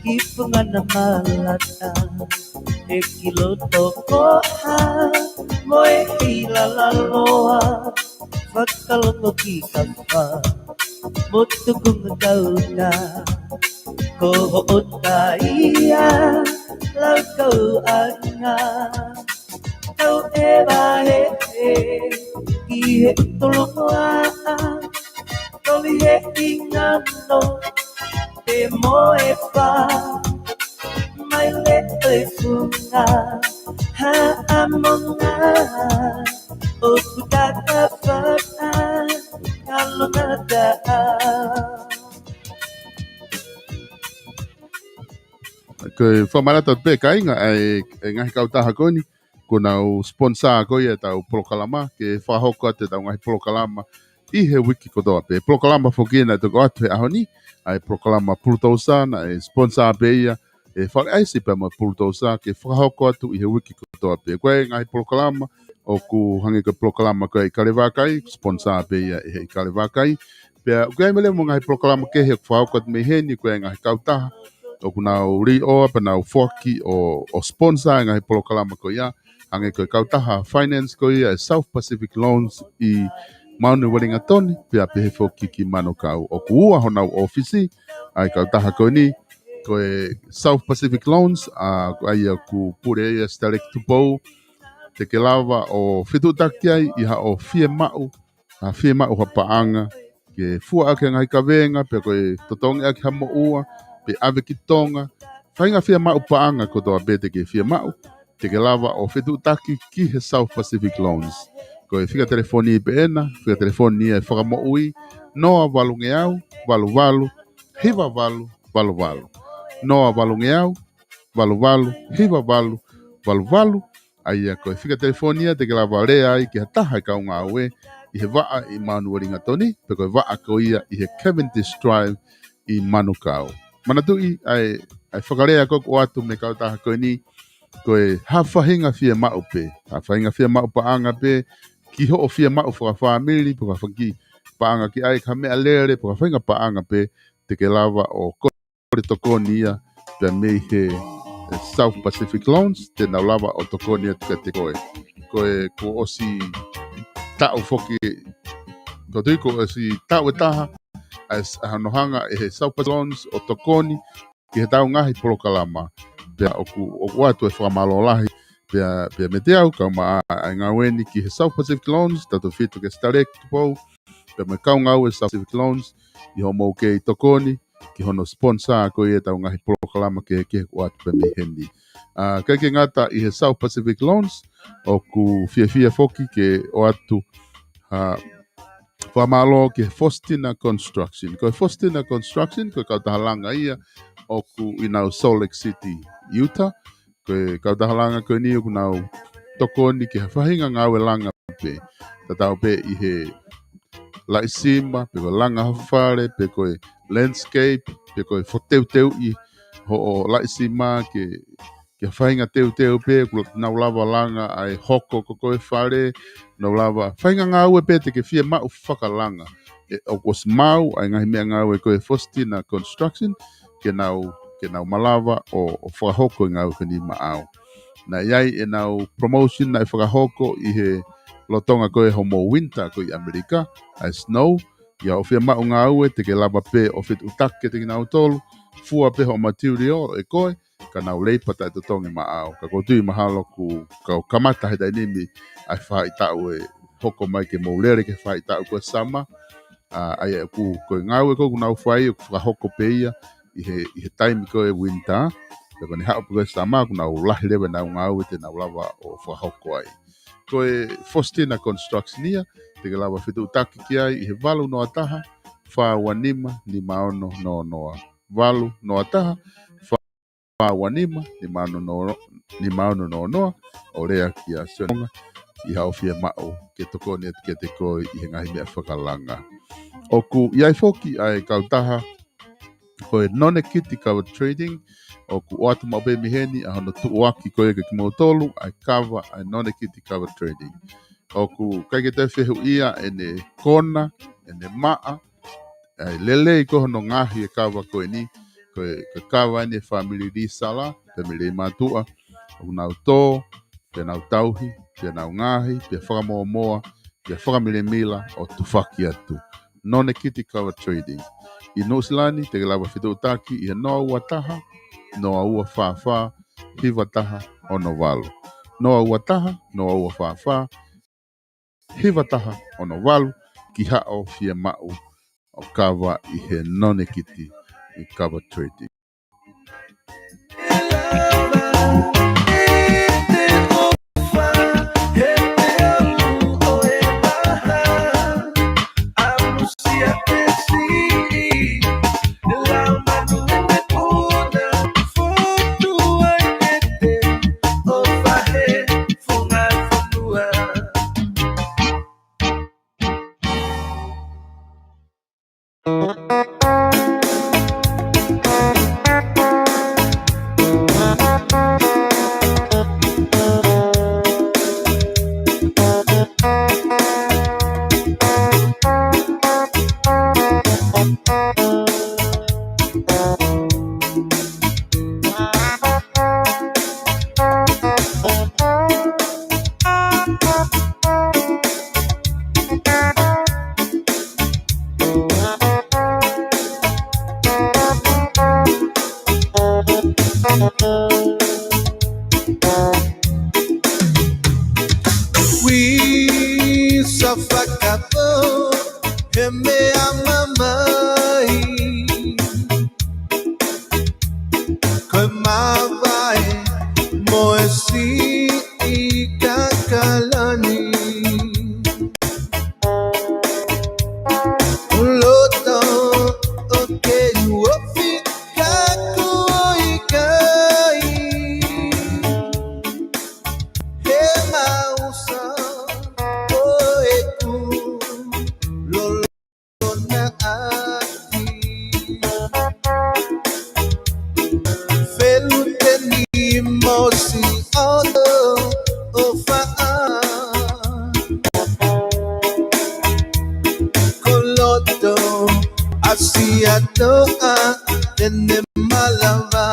ki Pungana Malata, ʻe ki loto koha, mo e ʻi Lalaloa, fakalongo ki Kafa, mo Tukunga Kauna, ko hoʻo taia, Laukauʻanga, tau ʻeva he he, ki he ʻutu longoaʻa, toli he ʻingano, ʻea mo e pā, mai le ʻo e funga, Haʻamonga, ʻoku takapaka, ngalo nakaʻa. Ko e fakamanatu pē kāinga ʻa e, ʻa e ngaahi kautaha ko eni, ʻoku nau sponsor ko ia ʻetau polokalama, ke fakahoko atu ʻetau ngaahi polokalama ʻi he uike kotoa pē. Polokalama foki ena ʻe toki ʻoatu he ʻaho ni, ʻa e polokalama Pulutousa, naʻe sponsor pē ia ʻe Fale ʻAisi pea mo e Pulutousa, ke fakahoko atu ʻi he uike kotoa pē. Ko e ngaahi polokalama, ʻoku hangē ko e polokalama ko e ʻIkale Vākai, sponsor pē ia ʻe he ʻIkale Vākai. Pea ʻoku ʻi ai mo e lea mo e ngaahi polokalama kehe ʻoku fakahoko atu mei heni, ko e ngaahi kautaha ʻoku nau liʻoa pea nau foaki ʻo, ʻo sponsor e ngaahi polokalama ko ia, hangē ko e kautaha finance ko ia ʻa e South Pacific Loans ʻi Maunu Wellington, pea pehē foki ki Manukau. ʻOku ua honau ʻōfisi ʻa e kautaha ko eni, ko e South Pacific Loans, ʻa, ko ia ʻoku pule ia ʻe Sitaleki Tupou, te ke lava ʻo fetuʻutaki ai ʻi haʻo fiemaʻu, ʻa, fiemaʻu ha paʻanga, ke fua ʻaki ha ngaahi kavenga, pe ko e totongi ʻaki ha moʻua, pe ʻave ki Tonga, faʻahinga fiemaʻu paʻanga kotoa pē te ke fiemaʻu, te ke lava ʻo fetuʻutaki ki he South Pacific Loans. Ko e fika telefoni pē ena, fika telefoni ia ʻa e fakamoʻui, noa valungeau, valu valu, hiva valu, valu valu. Noa valungeau, valu valu, hiva valu, valu valu. ʻA ia ko e fika telefoni ia te ke lava lea ai ki ha taha e kau ngāue ʻi he vaʻa ʻi Maunu Wellington, pe ko e vaʻa ko ia ʻi he Cavendish Drive ʻi Manukau. Manatuʻi ʻa e, ʻa e fakalea ko ē ʻoku ʻoatu mei he kautaha ko eni, ko e ha faʻahinga fiemaʻu pē, ha faʻahinga fiemaʻu paʻanga pē, ki hoʻo fiemaʻu fakafāmili, pe ko ha faʻahinga paʻanga ki ai, ka meʻalele, pe ko ha faʻahinga paʻanga pē, te ke lava ʻo kole tokoni ia pea mei he, he South Pacific Loans, te nau lava ʻo tokoni atu kiate koe. Ko e kuo ʻosi taʻu foki, ko tui kuo ʻosi taʻu ʻe taha, ʻa e s-, ʻa hono hanga ʻe he South Pacific Loans ʻo tokoni ki heʻetau ngaahi polokalama. Pea ʻoku, ʻoku ʻoatu e fakamālō lahi, pea, pea meiate au, kau maʻa ʻa e ngāue ni ki he South Pacific Loans, tautefito kia Sitaleki Tupou, pea mo e kau ngāue South Pacific Loans, ʻi hoʻomou kei tokoni ki hono sponsor ko ia ʻetau ngaahi polokalama kehekehe ʻoku ʻoatu pē mei heni. ʻA, ʻikai ke ngata ʻi he South Pacific Loans, ʻoku fiefia foki ke ʻoatu ha fakamālō ki he Faustina Construction. Ko e Faustina Construction, ko e kautaha langa ia ʻoku ʻi Salt Lake City, Utah. Ko e kautaha langa ko eni ʻoku nau tokoni ki ha faʻahinga ngāue langa pē. Tatau pē ʻi he laʻi sima, pe ko e langa ha fale, pe ko e landscape, pe ko e feteuteuʻi hoʻo laʻi sima ke, ke faʻahinga teuteu pē, ʻoku nau lava langa ʻa e hoko ko ē ʻo e fale, nau lava faʻahinga ngāue pē te ke fiemaʻu fakalanga. ʻE, ʻoku ʻosi maʻu ʻa e ngaahi meʻangāue ko ē ʻa e Faustina Construction, ke nau, ke nau malava ʻo, ʻo fakahoko e ngāue ko eni maʻau. Naʻe ʻi ai ʻenau promotion naʻe fakahoko ʻi he lolotonga ko ē hoʻomou winter ko ē ʻi ʻAmelika, ʻa e snow, ʻi hoʻo fie maʻu ngāue te ke lava pē ʻo fetuʻutaki kiate kinautolu, fua pē hoʻo material ʻe koe, ka nau leipa taʻetotongi maʻau. Ka ʻoku ou tui mahalo kuo kamata he taimi ni ʻa e faʻahitaʻu ʻe hoko mai ke mou lele ki he faʻahitaʻu ko e summer, ʻa, ʻa ia ʻoku, ko e ngāue ko ē ʻoku nau fai ʻoku fakahoko pē ia ʻi he, ʻi he taimi ko ē winter, pea ko ʻene haʻu pē ko ē summer ʻoku nau lahi leva ʻenau ngāue te nau lava ʻo fakahoko ai. Ko e Faustina Construction ia, te ke lava fetuʻutaki ki ai ʻi he valu noa taha, fā ua nima, nima ono noa noa. Valu noa taha, fā ua nima, nima ono noa noa, nima ono noa noa, ʻo lea kia Sione ʻi haʻo fie maʻu ke tokoni atu kiate koe ʻi he ngaahi meʻa fakalanga. ʻOku ʻi ai foki ʻa e kautaha ko e Nonekiti Cover Trading, ʻoku ʻoatu maʻu pē mei heni ʻa hono tuʻuaki ko ē kia kimoutolu ʻa e kava ʻa e Nonekiti Cover Trading. ʻOku ʻikai ke toe fehuʻia ʻene kona, ʻene maʻa, ʻa e lelei ko hono ngaohi e kava ko eni, ko e, ko e kava eni ʻa e fāmili Lisala, fāmili Leimātuʻa, ʻoku nau tō, pea nau tauhi, pea nau ngaohi, pea fakamōmoa, pea fakamilemila ʻo tufaki atu. Nonekiti Cover Trading. ʻI Nuʻusila ni, te ke lava fetuʻutaki ʻi he noa ua taha, noa ua fā fā, hiva taha ono valu. Noa ua taha, noa ua fā fā, hiva taha ono valu, ki haʻo fie maʻu ʻo kava ʻi he Nonekiti Cover Trading. Ui, sa fakapō he meʻa mamahi. Ko e māvae mo e siʻi kakalani. Loto ʻo ke uofi ka ko e kai. He mausa ʻo ʻeku lolo na ati. Feluteni mo Siʻoto ʻo faʻa. Ko loto ʻa Siatoʻa te ne malava.